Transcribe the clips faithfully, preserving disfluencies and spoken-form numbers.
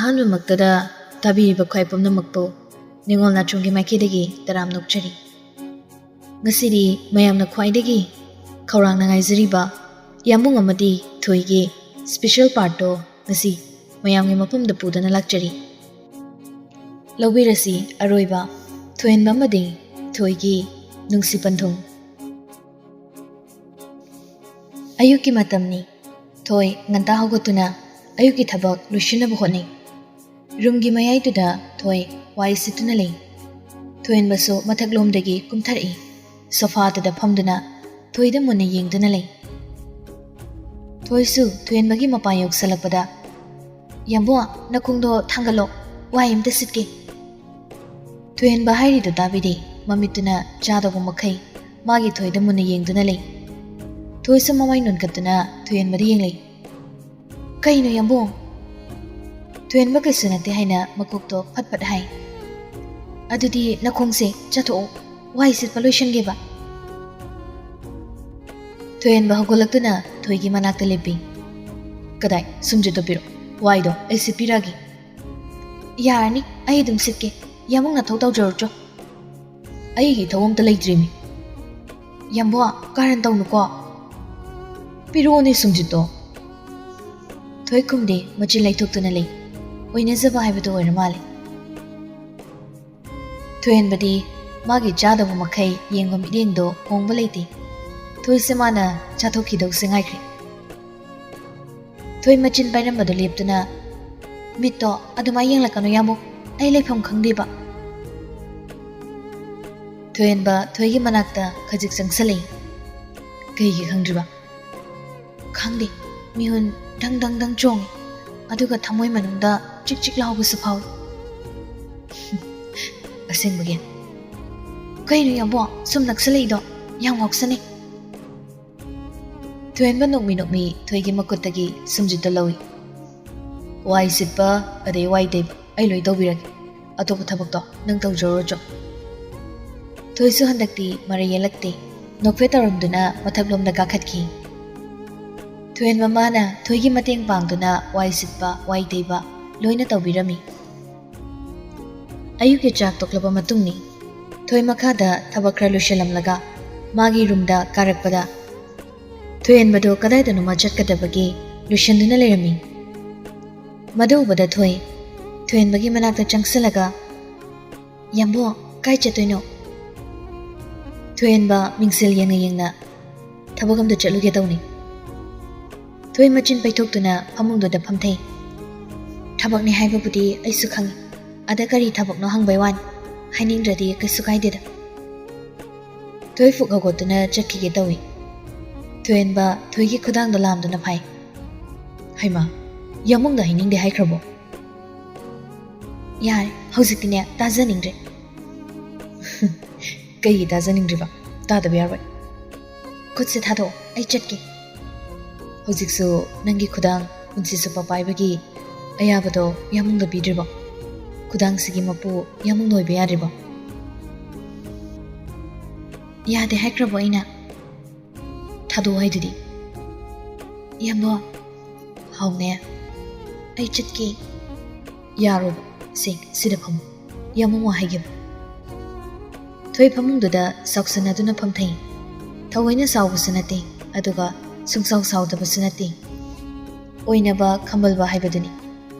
ꯑꯍꯥꯟꯕꯃꯛꯇꯗ ꯇꯥꯕꯤꯔꯤꯕ ꯈ꯭ꯋꯥꯏ ꯄꯨꯝꯅꯃꯛꯄꯨ ꯅꯤꯉꯣꯜ ꯅꯥꯆꯣꯝꯒꯤ ꯃꯥꯏꯀꯩꯗꯒꯤ ꯇꯔꯥꯝ ꯅꯣꯛꯆꯔꯤ꯫ ꯉꯁꯤꯗꯤ ꯃꯌꯥꯝꯅ ꯈ꯭ꯋꯥꯏꯗꯒꯤ ꯈꯧꯔꯥꯡꯅ ꯉꯥꯏꯖꯔꯤꯕ ꯌꯥꯝꯕꯨꯡ ꯑꯃꯗꯤ ꯊꯣꯏꯒꯤ special partꯇꯣ ꯉꯁꯤ ꯃꯌꯥꯝꯒꯤ ꯃꯐꯝꯗ ꯄꯨꯗꯨꯅ ꯂꯥꯛꯆꯔꯤ꯫ ꯂꯧꯕꯤꯔꯁꯤ ꯑꯔꯣꯏꯕ ꯊꯣꯏꯍꯦꯟꯕ ꯑꯃꯗꯤ ꯊꯣꯏꯒꯤ ꯅꯨꯡꯁꯤ ꯄꯟꯊꯨꯡ꯫ ꯑꯌꯨꯛꯀꯤ ꯃꯇꯝꯅꯤ꯫ ꯊꯣꯏ ꯉꯟꯇꯥ ꯍꯧꯒꯠꯇꯨꯅ ꯑꯌꯨꯛꯀꯤ ꯊꯕꯛ ꯂꯣꯏꯁꯤꯟꯅꯕ ꯍꯣꯠꯅꯩ꯫ ꯔꯨꯝꯒꯤ ꯃꯌꯥꯏꯗꯨꯗ ꯊꯣꯏ ꯋꯥꯏ ꯁꯤꯠꯇꯨꯅ ꯂꯩ꯫ ꯊꯣꯏꯍꯦꯟꯕꯁꯨ ꯃꯊꯛꯂꯣꯝꯗꯒꯤ ꯀꯨꯝꯊꯔꯛꯏ꯫ ꯁꯣꯐꯥꯗꯨꯗ ꯐꯝꯗꯨꯅ ꯊꯣꯏꯗ ꯃꯨꯟꯅ ꯌꯦꯡꯗꯨꯅ ꯂꯩ꯫ ꯊꯣꯏꯁꯨ ꯊꯣꯏꯍꯦꯟꯕꯒꯤ ꯃꯄꯥ ꯌꯧꯁꯜꯂꯛꯄꯗ, "ꯌꯥꯝꯕꯨꯡ, ꯅꯈꯣꯡꯗꯣ ꯊꯥꯡꯒꯠꯂꯣ, ꯋꯥꯏ ꯑꯝꯇ ꯁꯤꯠꯀꯦ꯫" ꯊꯣꯏꯍꯦꯟꯕ ꯍꯥꯏꯔꯤꯗꯨ ꯇꯥꯕꯤꯗꯦ꯫ ꯃꯃꯤꯠꯇꯨꯅ ꯆꯥꯗꯧꯕ ꯃꯈꯩ ꯃꯥꯒꯤ ꯊꯣꯏꯗ ꯃꯨꯟꯅ ꯌꯦꯡꯗꯨꯅ ꯂꯩ꯫ ꯊꯣꯏꯁꯨ ꯃꯃꯥꯏ ꯅꯣꯟꯈꯠꯇꯨꯅ ꯊꯣꯏꯍꯦꯟꯕꯗ ꯌꯦꯡꯂꯩ꯫ "ꯀꯩꯅꯣ ꯌꯥꯝꯕꯨꯡ?" ꯊꯣꯏꯍꯦꯟꯕ ꯀꯩꯁꯨ ꯅꯠꯇꯦ ꯍꯥꯏꯅ ꯃꯀꯣꯛꯇꯣ ꯐꯠ ꯐꯠ ꯍꯥꯏ꯫ "ꯑꯗꯨꯗꯤ ꯅꯈꯣꯡꯁꯦ ꯆꯥꯊꯣꯛꯑꯣ, ꯋꯥꯏ ꯁꯤꯠꯄ ꯂꯣꯏꯁꯟꯒꯦꯕ꯫" ꯊꯣꯏꯍꯦꯟꯕ ꯍꯧꯒꯠꯂꯛꯇꯨꯅ ꯊꯣꯏꯒꯤ ꯃꯅꯥꯛꯇ ꯂꯦꯞꯄꯤ꯫ "ꯀꯗꯥꯏ, ꯁꯨꯝꯖꯤꯠꯇꯣ ꯄꯤꯔꯛꯑꯣ, ꯋꯥꯏꯗꯣ ꯑꯩ ꯁꯤꯠꯄꯤꯔꯛꯑꯒꯦ꯫" "ꯌꯥꯔꯅꯤ, ꯑꯩ ꯑꯗꯨꯝ ꯁꯤꯠꯀꯦ, ꯌꯥꯝꯕꯨꯡ ꯅꯊꯧ ꯇꯧꯖꯔꯨꯆꯣ꯫ ꯑꯩꯒꯤ ꯏꯊꯧ ꯑꯝꯇ ꯂꯩꯇ꯭ꯔꯤꯃꯤ꯫" "ꯌꯥꯝꯕꯨꯡ, ꯀꯥꯔꯟ ꯇꯧꯅꯨꯀꯣ꯫ ꯄꯤꯔꯛꯑꯣꯅꯦ ꯁꯨꯝꯖꯤꯠꯇꯣ꯫" ꯊꯣꯏ ꯈꯨꯝꯗꯦ, ꯃꯆꯤꯟ ꯂꯩꯊꯣꯛꯇꯨꯅ ꯂꯩ꯫ ꯑꯣꯏꯅꯖꯕ ꯍꯥꯏꯕꯗꯨ ꯑꯣꯏꯔ ꯃꯥꯜꯂꯦ꯫ ꯊꯣꯏꯍꯦꯟꯕꯗꯤ ꯃꯥꯒꯤ ꯆꯥꯗꯧꯕ ꯃꯈꯩ ꯌꯦꯡꯕ ꯃꯤꯠꯌꯦꯡꯗꯣ ꯍꯣꯡꯕ ꯂꯩꯇꯦ꯫ ꯊꯣꯏꯁꯦ ꯃꯥꯅ ꯆꯥꯊꯣꯛꯈꯤꯗꯧꯁꯦ ꯉꯥꯏꯈ꯭ꯔꯦ꯫ ꯊꯣꯏ ꯃꯆꯤꯟ ꯄꯥꯏꯔꯝꯕꯗꯨ ꯂꯦꯞꯇꯨꯅ, "ꯃꯤꯠꯇꯣ ꯑꯗꯨꯃꯥꯏ ꯌꯦꯡꯂꯛꯀꯅꯨ ꯌꯥꯝꯕꯨꯡ, ꯑꯩ ꯂꯩꯐꯝ ꯈꯪꯗꯦꯕ꯫" ꯊꯣꯏꯍꯦꯟꯕ ꯊꯣꯏꯒꯤ ꯃꯅꯥꯛꯇ ꯈꯖꯤꯛ ꯆꯪꯁꯜꯂꯛꯏ꯫ "ꯀꯩꯒꯤ ꯈꯪꯗ꯭ꯔꯤꯕ?" "ꯈꯪꯗꯦ, ꯃꯤꯍꯨꯟ ꯗꯪ ꯗꯪ ꯗꯪ ꯆꯣꯡꯉꯤ, ꯑꯗꯨꯒ ꯊꯃꯣꯏ ꯃꯅꯨꯡꯗ ꯆꯤꯛ ꯆꯤꯛ ꯂꯥꯎꯕꯁꯨ ꯐꯥꯎꯏ꯫" "ꯑꯁꯦꯡꯕꯒꯤ?" "ꯀꯩꯅꯣ ꯌꯥꯝꯕꯨꯡ, ꯁꯨꯝ ꯅꯛꯁꯜꯂꯛꯏꯗꯣ? ꯌꯥꯝ ꯉꯥꯎꯁꯟꯅꯩ꯫" ꯊꯣꯏꯍꯦꯟꯕ ꯅꯣꯛꯃꯤ ꯅꯣꯛꯃꯤ ꯊꯣꯏꯒꯤ ꯃꯈꯨꯠꯇꯒꯤ ꯁꯨꯝꯖꯤꯠꯇꯣ ꯂꯧꯏ꯫ "ꯋꯥꯏ ꯁꯤꯠꯄ ꯑꯗꯩ ꯋꯥꯏ ꯇꯩꯕ ꯑꯩ ꯂꯣꯏ ꯇꯧꯕꯤꯔꯒꯦ, ꯑꯇꯣꯞꯄ ꯊꯕꯛꯇꯣ ꯅꯪ ꯇꯧꯖꯔꯨꯔꯣ ꯆꯣ꯫" ꯊꯣꯏꯁꯨ ꯍꯟꯗꯛꯇꯤ ꯃꯔꯩ ꯌꯦꯠꯂꯛꯇꯦ, ꯅꯣꯛꯐꯦꯠ ꯇꯧꯔꯝꯗꯨꯅ ꯃꯊꯛꯂꯣꯝꯗ ꯀꯥꯈꯠꯈꯤ꯫ ꯊꯣꯏꯍꯦꯟꯕ ꯃꯥꯅ ꯊꯣꯏꯒꯤ ꯃꯇꯦꯡ ꯄꯥꯡꯗꯨꯅ ꯋꯥꯏ ꯁꯤꯠꯄ, ꯋꯥꯏ ꯇꯩꯕ, ꯂꯣꯏꯅ ꯇꯧꯕꯤꯔꯝꯃꯤ꯫ ꯑꯌꯨꯛꯀꯤ ꯆꯥꯛ ꯇꯣꯛꯂꯕ ꯃꯇꯨꯡꯅꯤ꯫ ꯊꯣꯏ ꯃꯈꯥꯗ ꯊꯕꯛ ꯈꯔ ꯂꯣꯏꯁꯤꯜꯂꯝꯂꯒ ꯃꯥꯒꯤ ꯔꯨꯝꯗ ꯀꯥꯔꯛꯄꯗ ꯊꯣꯏꯍꯦꯟꯕꯗꯨ ꯀꯗꯥꯏꯗꯅꯣꯃ ꯆꯠꯀꯗꯕꯒꯤ ꯂꯣꯏꯁꯤꯟꯗꯨꯅ ꯂꯩꯔꯝꯃꯤ꯫ ꯃꯗꯨ ꯎꯕꯗ ꯊꯣꯏ ꯊꯣꯏꯍꯦꯟꯕꯒꯤ ꯃꯅꯥꯛꯇ ꯆꯪꯁꯤꯜꯂꯒ, "ꯌꯥꯝꯕꯣ, ꯀꯥꯏ ꯆꯠꯇꯣꯏꯅꯣ?" ꯊꯣꯏꯍꯦꯟꯕ ꯃꯤꯡꯁꯦꯜ ꯌꯦꯡꯅ ꯌꯦꯡꯅ, "ꯊꯕꯛ ꯑꯝꯗ ꯆꯠꯂꯨꯒꯦ ꯇꯧꯅꯤ꯫" ꯊꯣꯏ ꯃꯆꯤꯟ ꯄꯩꯊꯣꯛꯇꯨꯅ ꯐꯃꯨꯡꯗꯨꯗ ꯐꯝꯊꯩ꯫ "ꯊꯕꯛꯅꯤ ꯍꯥꯏꯕꯕꯨꯗꯤ ꯑꯩꯁꯨ ꯈꯪꯉꯤ, ꯑꯗ ꯀꯔꯤ ꯊꯕꯛꯅꯣ ꯍꯪꯕꯩ ꯋꯥꯅꯤ, ꯍꯥꯏꯅꯤꯡꯗ꯭ꯔꯗꯤ ꯀꯩꯁꯨ ꯀꯥꯏꯗꯦꯗ꯫" ꯊꯣꯏ ꯐꯨꯛ ꯍꯧꯒꯠꯇꯨꯅ ꯆꯠꯈꯤꯒꯦ ꯇꯧꯏ꯫ ꯊꯣꯏꯍꯦꯟꯕ ꯊꯣꯏꯒꯤ ꯈꯨꯗꯥꯡꯗ ꯂꯥꯝꯗꯨꯅ ꯐꯥꯏ꯫ "ꯍꯩꯃꯥ, ꯌꯥꯃꯨꯡꯗ ꯍꯥꯏꯅꯤꯡꯗꯦ ꯍꯥꯏꯈ꯭ꯔꯕꯣ?" "ꯌꯥꯔꯦ, ꯍꯧꯖꯤꯛꯇꯤꯅꯦ ꯇꯥꯖꯅꯤꯡꯗ꯭ꯔꯦ꯫" "ꯀꯩꯒꯤ ꯇꯥꯖꯅꯤꯡꯗ꯭ꯔꯤꯕ? ꯇꯥꯗꯕ ꯌꯥꯔꯣꯏ꯫" "ꯈꯨꯠꯁꯦ ꯊꯥꯗꯣꯛꯑꯣ, ꯑꯩ ꯆꯠꯀꯦ꯫" "ꯍꯧꯖꯤꯛꯁꯨ ꯅꯪꯒꯤ ꯈꯨꯗꯥꯡ ꯄꯨꯟꯁꯤ ꯆꯨꯞꯄ ꯄꯥꯏꯕꯒꯤ ꯑꯌꯥꯕꯗꯣ ꯌꯥꯃꯨꯡꯗ ꯄꯤꯗ꯭ꯔꯤꯕꯣ? ꯈꯨꯗꯥꯡꯁꯤꯒꯤ ꯃꯄꯨ ꯌꯥꯃꯨꯡ ꯑꯣꯏꯕ ꯌꯥꯗ꯭ꯔꯤꯕꯣ?" "ꯌꯥꯗꯦ ꯍꯥꯏꯈ꯭ꯔꯕꯣ ꯑꯩꯅ?" "ꯊꯥꯗꯣꯛꯑꯣ ꯍꯥꯏꯗꯨꯗꯤ꯫" "ꯌꯥꯝꯕꯣ, ꯍꯥꯎꯅꯦ, ꯑꯩ ꯆꯠꯀꯦ꯫" "ꯌꯥꯔꯣꯏꯕ, ꯁꯦ, ꯁꯤꯗ ꯐꯝꯃꯨ, ꯌꯥꯃꯨꯡ ꯋꯥ ꯍꯥꯏꯒꯦꯕ꯫" ꯊꯣꯏ ꯐꯃꯨꯡꯗꯨꯗ ꯆꯥꯎꯁꯟꯅꯗꯨꯅ ꯐꯝꯊꯩ꯫ ꯊꯑꯣꯏꯅ ꯆꯥꯎꯕꯁꯨ ꯅꯠꯇꯦ, ꯑꯗꯨꯒ ꯁꯨꯡꯆꯥꯎ ꯆꯥꯎꯗꯕꯁꯨ ꯅꯠꯇꯦ꯫ ꯑꯣꯏꯅꯕ ꯈꯝꯕꯜꯕ ꯍꯥꯏꯕꯗꯨꯅꯤ꯫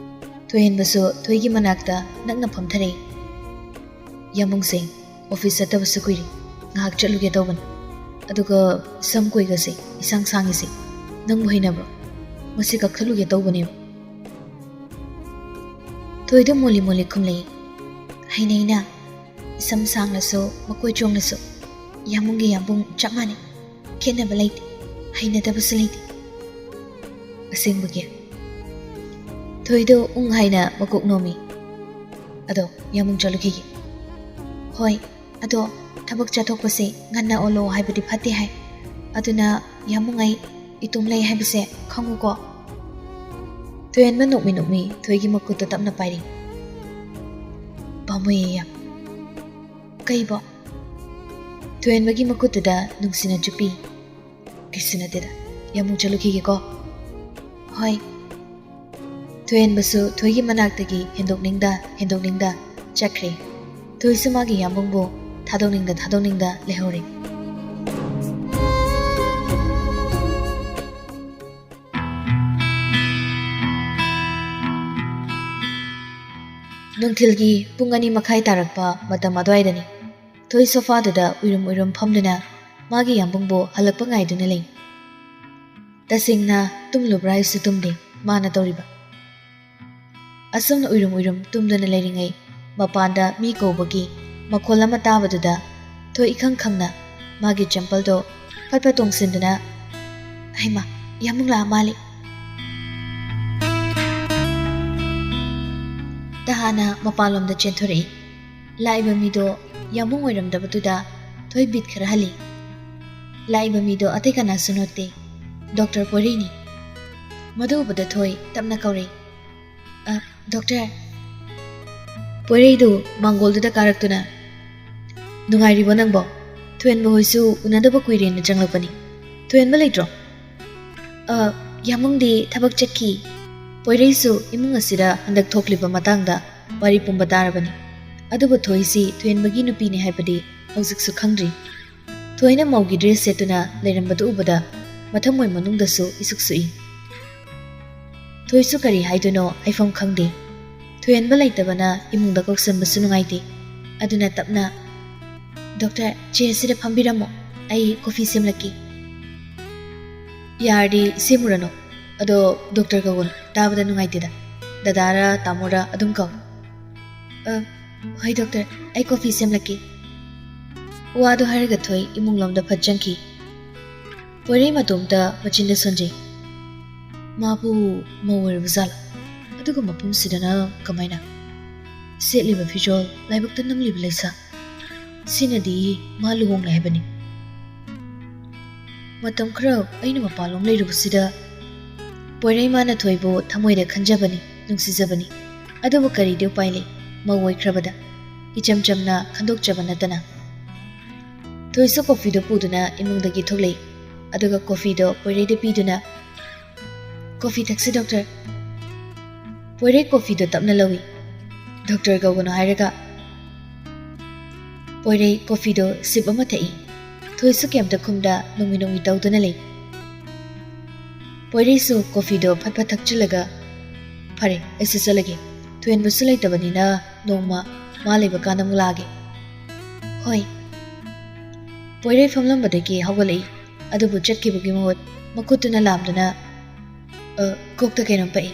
ꯊꯣꯏꯍꯦꯟꯕꯁꯨ ꯊꯣꯏꯒꯤ ꯃꯅꯥꯛꯇ ꯅꯛꯅ ꯐꯝꯊꯔꯛꯏ꯫ "ꯌꯥꯃꯨꯡꯁꯦ, ꯑꯣꯐꯤꯁ ꯆꯠꯇꯕꯁꯨ ꯀꯨꯏꯔꯦ, ꯉꯥꯏꯍꯥꯛ ꯆꯠꯂꯨꯒꯦ ꯇꯧꯕꯅꯤ꯫ ꯑꯗꯨꯒ ꯁꯝ ꯀꯣꯏꯒꯁꯦ ꯏꯁꯥꯡ ꯁꯥꯡꯉꯤꯁꯦ, ꯅꯪꯕꯨ ꯍꯩꯅꯕ꯭ꯔꯣ? ꯃꯁꯤ ꯀꯛꯊꯠꯂꯨꯒꯦ ꯇꯧꯕꯅꯦꯕ꯫" ꯊꯣꯏꯗꯣ ꯃꯣꯜꯂꯤ ꯃꯣꯜꯂꯤ ꯈꯨꯝꯂꯛꯏ꯫ "ꯍꯩꯅꯩꯅ, ꯏꯁꯝ ꯁꯥꯡꯂꯁꯨ ꯃꯀꯣꯏ ꯆꯣꯡꯂꯁꯨ ꯌꯥꯃꯨꯡꯒꯤ ꯌꯥꯝꯕꯨꯡ ꯆꯞ ꯃꯥꯟꯅꯩ꯫ ꯈꯦꯠꯅꯕ ꯂꯩꯇꯦ, ꯍꯩꯅꯗꯕꯁꯨ ꯂꯩꯇꯦ꯫" "ꯑꯁꯦꯡꯕꯒꯤ?" ꯊꯣꯏꯗꯣ ꯎꯪ ꯍꯥꯏꯅ ꯃꯀꯣꯛ ꯅꯣꯝꯃꯤ꯫ "ꯑꯗꯣ ꯌꯥꯃꯨꯡ ꯆꯠꯂꯨꯈꯤꯒꯦ꯫" "ꯍꯣꯏ, ꯑꯗꯣ ꯊꯕꯛ ꯆꯠꯊꯣꯛꯄꯁꯦ ꯉꯟꯅ ꯑꯣꯜꯂꯣ ꯍꯥꯏꯕꯗꯤ ꯐꯠꯇꯦ ꯍꯥꯏ꯫ ꯑꯗꯨꯅ ꯌꯥꯃꯨꯡ ꯑꯩ ꯏꯇꯣꯝ ꯂꯩ ꯍꯥꯏꯕꯁꯦ ꯈꯪꯉꯨꯀꯣ꯫" ꯊꯣꯏꯍꯦꯟꯕ ꯅꯣꯛꯃꯤ ꯅꯣꯛꯃꯤ ꯊꯣꯏꯒꯤ ꯃꯈꯨꯠꯇꯨ ꯇꯞꯅ ꯄꯥꯏꯔꯤ꯫ "ꯄꯥꯝꯃꯨꯏꯌꯦ ꯌꯥꯝ꯫" "ꯀꯩꯕꯣ?" ꯊꯣꯏꯍꯦꯟꯕꯒꯤ ꯃꯈꯨꯠꯇꯨꯗ ꯅꯨꯡꯁꯤꯅ ꯆꯨꯞꯄꯤ꯫ "ꯀꯩꯁꯨ ꯅꯠꯇꯦꯗ, ꯌꯥꯃꯨꯡ ꯆꯠꯂꯨꯈꯤꯒꯦꯀꯣ꯫" "ꯍꯣꯏ꯫" ꯊꯣꯏꯍꯦꯟꯕꯁꯨ ꯊꯣꯏꯒꯤ ꯃꯅꯥꯛꯇꯒꯤ ꯍꯦꯟꯗꯣꯛꯅꯤꯡꯗ ꯍꯦꯟꯗꯣꯛꯅꯤꯡꯗ ꯆꯠꯈ꯭ꯔꯦ꯫ ꯊꯣꯏꯁꯨ ꯃꯥꯒꯤ ꯌꯥꯝꯕꯨꯡꯕꯨ ꯊꯥꯗꯣꯛꯅꯤꯡꯗ ꯊꯥꯗꯣꯛꯅꯤꯡꯗ ꯂꯩꯍꯧꯔꯦ꯫ ꯅꯨꯡꯊꯤꯜꯒꯤ ꯄꯨꯡ ꯑꯅꯤ ꯃꯈꯥꯏ ꯇꯥꯔꯛꯄ ꯃꯇꯝ ꯑꯗꯨꯋꯥꯏꯗꯅꯤ꯫ ꯊꯣꯏ ꯁꯣꯐꯥꯗꯨꯗ ꯎꯏꯔꯨꯝ ꯎꯏꯔꯨꯝ ꯐꯝꯗꯨꯅ ꯃꯥꯒꯤ ꯌꯥꯝꯕꯨꯡꯕꯨ ꯍꯜꯂꯛꯄ ꯉꯥꯏꯗꯨꯅ ꯂꯩ꯫ ꯇꯁꯦꯡꯅ ꯇꯨꯝꯂꯨꯕ꯭ꯔꯥ ꯍꯥꯏꯁꯨ ꯇꯨꯝꯗꯦ ꯃꯥꯅ ꯇꯧꯔꯤꯕ꯫ ꯑꯁꯨꯝꯅ ꯎꯏꯔꯨꯝ ꯎꯏꯔꯨꯝ ꯇꯨꯝꯗꯨꯅ ꯂꯩꯔꯤꯉꯩ, ꯃꯄꯥꯟꯗ ꯃꯤ ꯀꯧꯕꯒꯤ ꯃꯈꯣꯜ ꯑꯃ ꯇꯥꯕꯗꯨꯗ ꯊꯣꯏ ꯏꯈꯪ ꯈꯪꯅ ꯃꯥꯒꯤ ꯆꯝꯄꯜꯗꯣ ꯐꯠ ꯐꯠ ꯇꯣꯡꯁꯤꯟꯗꯨꯅ, "ꯍꯩꯃꯥ, ꯌꯥꯝꯕꯨꯡ ꯂꯥꯛꯑ ꯃꯥꯜꯂꯤ!" ꯇꯍꯥꯅ ꯃꯄꯥꯟꯂꯣꯝꯗ ꯆꯦꯟꯊꯣꯔꯛꯏ꯫ ꯂꯥꯛꯏꯕ ꯃꯤꯗꯣ ꯌꯥꯝꯕꯨꯡ ꯑꯣꯏꯔꯝꯗꯕꯗꯨꯗ ꯊꯣꯏ ꯕꯤꯠ ꯈꯔ ꯍꯜꯂꯤ꯫ ꯂꯥꯛꯏꯕ ꯃꯤꯗꯣ ꯑꯇꯩ ꯀꯅꯥꯁꯨ ꯅꯠꯇꯦ, ꯗꯣꯛꯇꯔ ꯄꯣꯏꯔꯩꯅꯤ꯫ ꯃꯗꯨ ꯎꯕꯗ ꯊꯣꯏ ꯇꯞꯅ ꯀꯧꯔꯦ, "ꯑ, ꯗꯣꯛꯇꯔ!" ꯄꯣꯏꯔꯩꯗꯨ ꯃꯥꯡꯒꯣꯜꯗꯨꯗ ꯀꯥꯔꯛꯇꯨꯅ, "ꯅꯨꯡꯉꯥꯏꯔꯤꯕꯣ ꯅꯪꯕꯣ? ꯊꯣꯏꯍꯦꯟꯕ ꯍꯣꯏꯁꯨ ꯎꯅꯗꯕ ꯀꯨꯏꯔꯦꯅ ꯆꯪꯂꯛꯄꯅꯤ꯫ ꯊꯣꯏꯍꯦꯟꯕ ꯂꯩꯇ꯭ꯔꯣ?" "ꯑ, ꯌꯥꯝꯕꯨꯡꯗꯤ ꯊꯕꯛ ꯆꯠꯈꯤ꯫ ꯄꯣꯏꯔꯩꯁꯨ ꯏꯃꯨꯡ ꯑꯁꯤꯗ ꯍꯟꯗꯛ ꯊꯣꯛꯂꯤꯕ ꯃꯇꯥꯡꯗ ꯋꯥꯔꯤ ꯄꯨꯝꯕ ꯇꯥꯔꯕꯅꯤ꯫ ꯑꯗꯨꯕꯨ ꯊꯣꯏꯁꯤ ꯊꯣꯏꯍꯦꯟꯕꯒꯤ ꯅꯨꯄꯤꯅꯤ ꯍꯥꯏꯕꯗꯤ ꯍꯧꯖꯤꯛꯁꯨ ꯈꯪꯗ꯭ꯔꯤ꯫" ꯊꯣꯏꯅ ꯃꯧꯒꯤ ꯗ꯭ꯔꯦꯁ ꯁꯦꯠꯇꯨꯅ ꯂꯩꯔꯝꯕꯗꯨ ꯎꯕꯗ ꯃꯊꯃꯣꯏ ꯃꯅꯨꯡꯗꯁꯨ ꯏꯁꯨꯛ ꯁꯨꯛꯏ꯫ ꯊꯣꯏꯁꯨ ꯀꯔꯤ ꯍꯥꯏꯗꯣꯏꯅꯣ ꯍꯥꯏꯐꯝ ꯈꯪꯗꯦ꯫ ꯊꯣꯏꯍꯦꯟꯕ ꯂꯩꯇꯕꯅ ꯏꯃꯨꯡꯗ ꯀꯧꯁꯟꯕꯁꯨ ꯅꯨꯡꯉꯥꯏꯇꯦ꯫ ꯑꯗꯨꯅ ꯇꯞꯅ, "ꯗꯣꯛꯇꯔ, ꯆꯤꯌꯔꯁꯤꯗ ꯐꯝꯕꯤꯔꯝꯃꯣ, ꯑꯩ ꯀꯣꯐꯤ ꯁꯦꯝꯂꯛꯀꯦ꯫" "ꯌꯥꯔꯗꯤ ꯁꯦꯝꯃꯨꯔꯅꯨ꯫ ꯑꯗꯣ ꯗꯣꯛꯇꯔ ꯀꯧꯒꯅꯨ, ꯇꯥꯕꯗ ꯅꯨꯡꯉꯥꯏꯇꯦꯗ꯫ ꯗꯗꯥꯔ ꯇꯥꯃꯣꯔ ꯑꯗꯨꯝ ꯀꯧ꯫" "ꯑ, ꯍꯣꯏ ꯗꯣꯛꯇꯔ, ꯑꯩ ꯀꯣꯐꯤ ꯁꯦꯝꯂꯛꯀꯦ꯫" ꯋꯥꯗꯨ ꯍꯥꯏꯔꯒ ꯊꯣꯏ ꯏꯃꯨꯡꯂꯣꯝꯗ ꯐꯠ ꯆꯪꯈꯤ꯫ ꯄꯣꯏꯔꯩ ꯃꯇꯣꯝꯇ ꯃꯆꯤꯟꯗ ꯁꯣꯟꯖꯩ꯫ ꯃꯥꯕꯨ ꯃꯧ ꯑꯣꯏꯔꯕ ꯖꯥꯠꯂꯥ? ꯑꯗꯨꯒ ꯃꯐꯝꯁꯤꯗꯅ ꯀꯃꯥꯏꯅ? ꯁꯦꯠꯂꯤꯕ ꯐꯤꯖꯣꯜ, ꯂꯥꯏꯕꯛꯇ ꯅꯝꯂꯤꯕ ꯂꯩꯁꯥ, ꯁꯤꯅꯗꯤ ꯃꯥ ꯂꯨꯍꯣꯡꯂꯦ ꯍꯥꯏꯕꯅꯤ꯫ ꯃꯇꯝ ꯈꯔ ꯑꯩꯅ ꯃꯄꯥꯟꯂꯣꯝ ꯂꯩꯔꯨꯕꯁꯤꯗ ꯄꯣꯏꯔꯩ ꯃꯥꯅ ꯊꯣꯏꯕꯨ ꯊꯃꯣꯏꯗ ꯈꯟꯖꯕꯅꯤ, ꯅꯨꯡꯁꯤꯖꯕꯅꯤ꯫ ꯑꯗꯨꯕꯨ ꯀꯔꯤꯗꯤ ꯎꯄꯥꯏ ꯂꯩ, ꯃꯧ ꯑꯣꯏꯈ꯭ꯔꯕꯗ꯫ ꯏꯆꯝ ꯆꯝꯅ ꯈꯟꯗꯣꯛꯆꯕ ꯅꯠꯇꯅ꯫ ꯊꯣꯏꯁꯨ ꯀꯣꯐꯤꯗꯨ ꯄꯨꯗꯨꯅ ꯏꯃꯨꯡꯗꯒꯤ ꯊꯣꯛꯂꯛꯏ꯫ ꯑꯗꯨꯒ ꯀꯣꯐꯤꯗꯣ ꯄꯣꯏꯔꯩꯗ ꯄꯤꯗꯨꯅ, "ꯀꯣꯐꯤ ꯊꯛꯁꯤ, ꯗꯣꯛꯇꯔ꯫" ꯄꯣꯏꯔꯩ ꯀꯣꯐꯤꯗꯣ ꯇꯞꯅ ꯂꯧꯏ꯫ "ꯗꯣꯛꯇꯔ ꯀꯧꯒꯅꯨ ꯍꯥꯏꯔꯒ?" ꯄꯣꯏꯔꯩ ꯀꯣꯐꯤꯗꯣ ꯁꯤꯞ ꯑꯃ ꯊꯛꯏ꯫ ꯊꯣꯏꯁꯨ ꯀꯩꯝꯇ ꯈꯨꯝꯗ ꯅꯣꯡꯃꯤ ꯅꯣꯡꯃꯤ ꯇꯧꯗꯨꯅ ꯂꯩ꯫ ꯄꯣꯏꯔꯩꯁꯨ ꯀꯣꯐꯤꯗꯣ ꯐꯠ ꯐꯠ ꯊꯛꯆꯤꯜꯂꯒ, "ꯐꯔꯦ, ꯑꯩꯁꯨ ꯆꯠꯂꯒꯦ꯫ ꯊꯣꯏꯍꯟꯕꯁꯨ ꯂꯩꯇꯕꯅꯤꯅ ꯅꯣꯡꯃ ꯃꯥ ꯂꯩꯕ ꯀꯥꯟꯗ ꯑꯃꯨꯛ ꯂꯥꯛꯑꯒꯦ꯫" "ꯍꯣꯏ꯫" ꯄꯣꯏꯔꯩ ꯐꯝꯂꯝꯕꯗꯒꯤ ꯍꯧꯒꯠꯂꯛꯏ꯫ ꯑꯗꯨꯕꯨ ꯆꯠꯈꯤꯕꯒꯤ ꯃꯍꯨꯠ ꯃꯈꯨꯠꯇꯨꯅ ꯂꯥꯝꯗꯨꯅ, ꯑ, ꯀꯣꯛꯇ ꯀꯩꯅꯣꯝ ꯄꯛꯏ꯫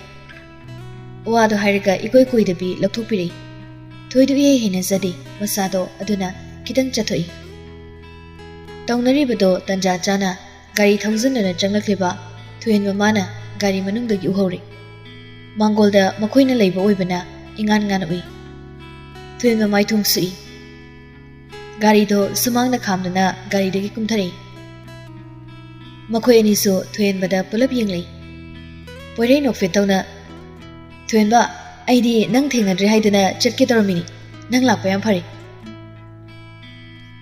ꯋꯥꯗꯣ ꯍꯥꯏꯔꯒ ꯏꯀꯣꯏ ꯀꯣꯏꯗꯕꯤ ꯂꯧꯊꯣꯛꯄꯤꯔꯛꯏ꯫ ꯊꯣꯏꯗꯨ ꯏꯍꯩ ꯍꯩꯅꯖꯗꯦ ꯃꯁꯥꯗꯣ, ꯑꯗꯨꯅ ꯈꯤꯇꯪ ꯆꯠꯊꯣꯛꯏ꯫ ꯇꯧꯅꯔꯤꯕꯗꯣ ꯇꯟꯖꯥ ꯆꯥꯅ ꯒꯥꯔꯤ ꯊꯧꯖꯤꯟꯗꯨꯅ ꯆꯪꯂꯛꯂꯤꯕ ꯊꯣꯏꯍꯟ ꯃꯃꯥꯅ ꯒꯥꯔꯤ ꯃꯅꯨꯡꯗꯒꯤ ꯎꯍꯧꯔꯦ꯫ ꯃꯥꯡꯒꯣꯜꯗ ꯃꯈꯣꯏꯅ ꯂꯩꯕ ꯑꯣꯏꯕꯅ ꯏꯉꯥꯟ ꯉꯥꯟꯅ ꯎꯏ꯫ ꯊꯣꯏꯍꯟ ꯃꯃꯥꯏ ꯊꯣꯡ ꯁꯨꯛꯏ꯫ ꯒꯥꯔꯤꯗꯣ ꯁꯨꯃꯥꯡꯗ ꯈꯥꯝꯗꯨꯅ ꯒꯥꯔꯤꯗꯒꯤ ꯀꯨꯝꯊꯔꯛꯏ꯫ ꯃꯈꯣꯏ ꯑꯅꯤꯁꯨ ꯊꯣꯏꯍꯟꯕꯗ ꯄꯨꯂꯞ ꯌꯦꯡꯂꯛꯏ꯫ ꯄꯣꯏꯔꯩ ꯅꯣꯛꯐꯦꯠ ꯇꯧꯅ, "ꯊꯣꯏꯍꯟꯕ, ꯑꯩꯗꯤ ꯅꯪ ꯊꯦꯡꯅꯗ꯭ꯔꯦ ꯍꯥꯏꯗꯨꯅ ꯆꯠꯀꯦ ꯇꯧꯔꯝꯃꯤꯅꯤ꯫ ꯅꯪ ꯂꯥꯛꯄ ꯌꯥꯝ ꯐꯔꯦ꯫"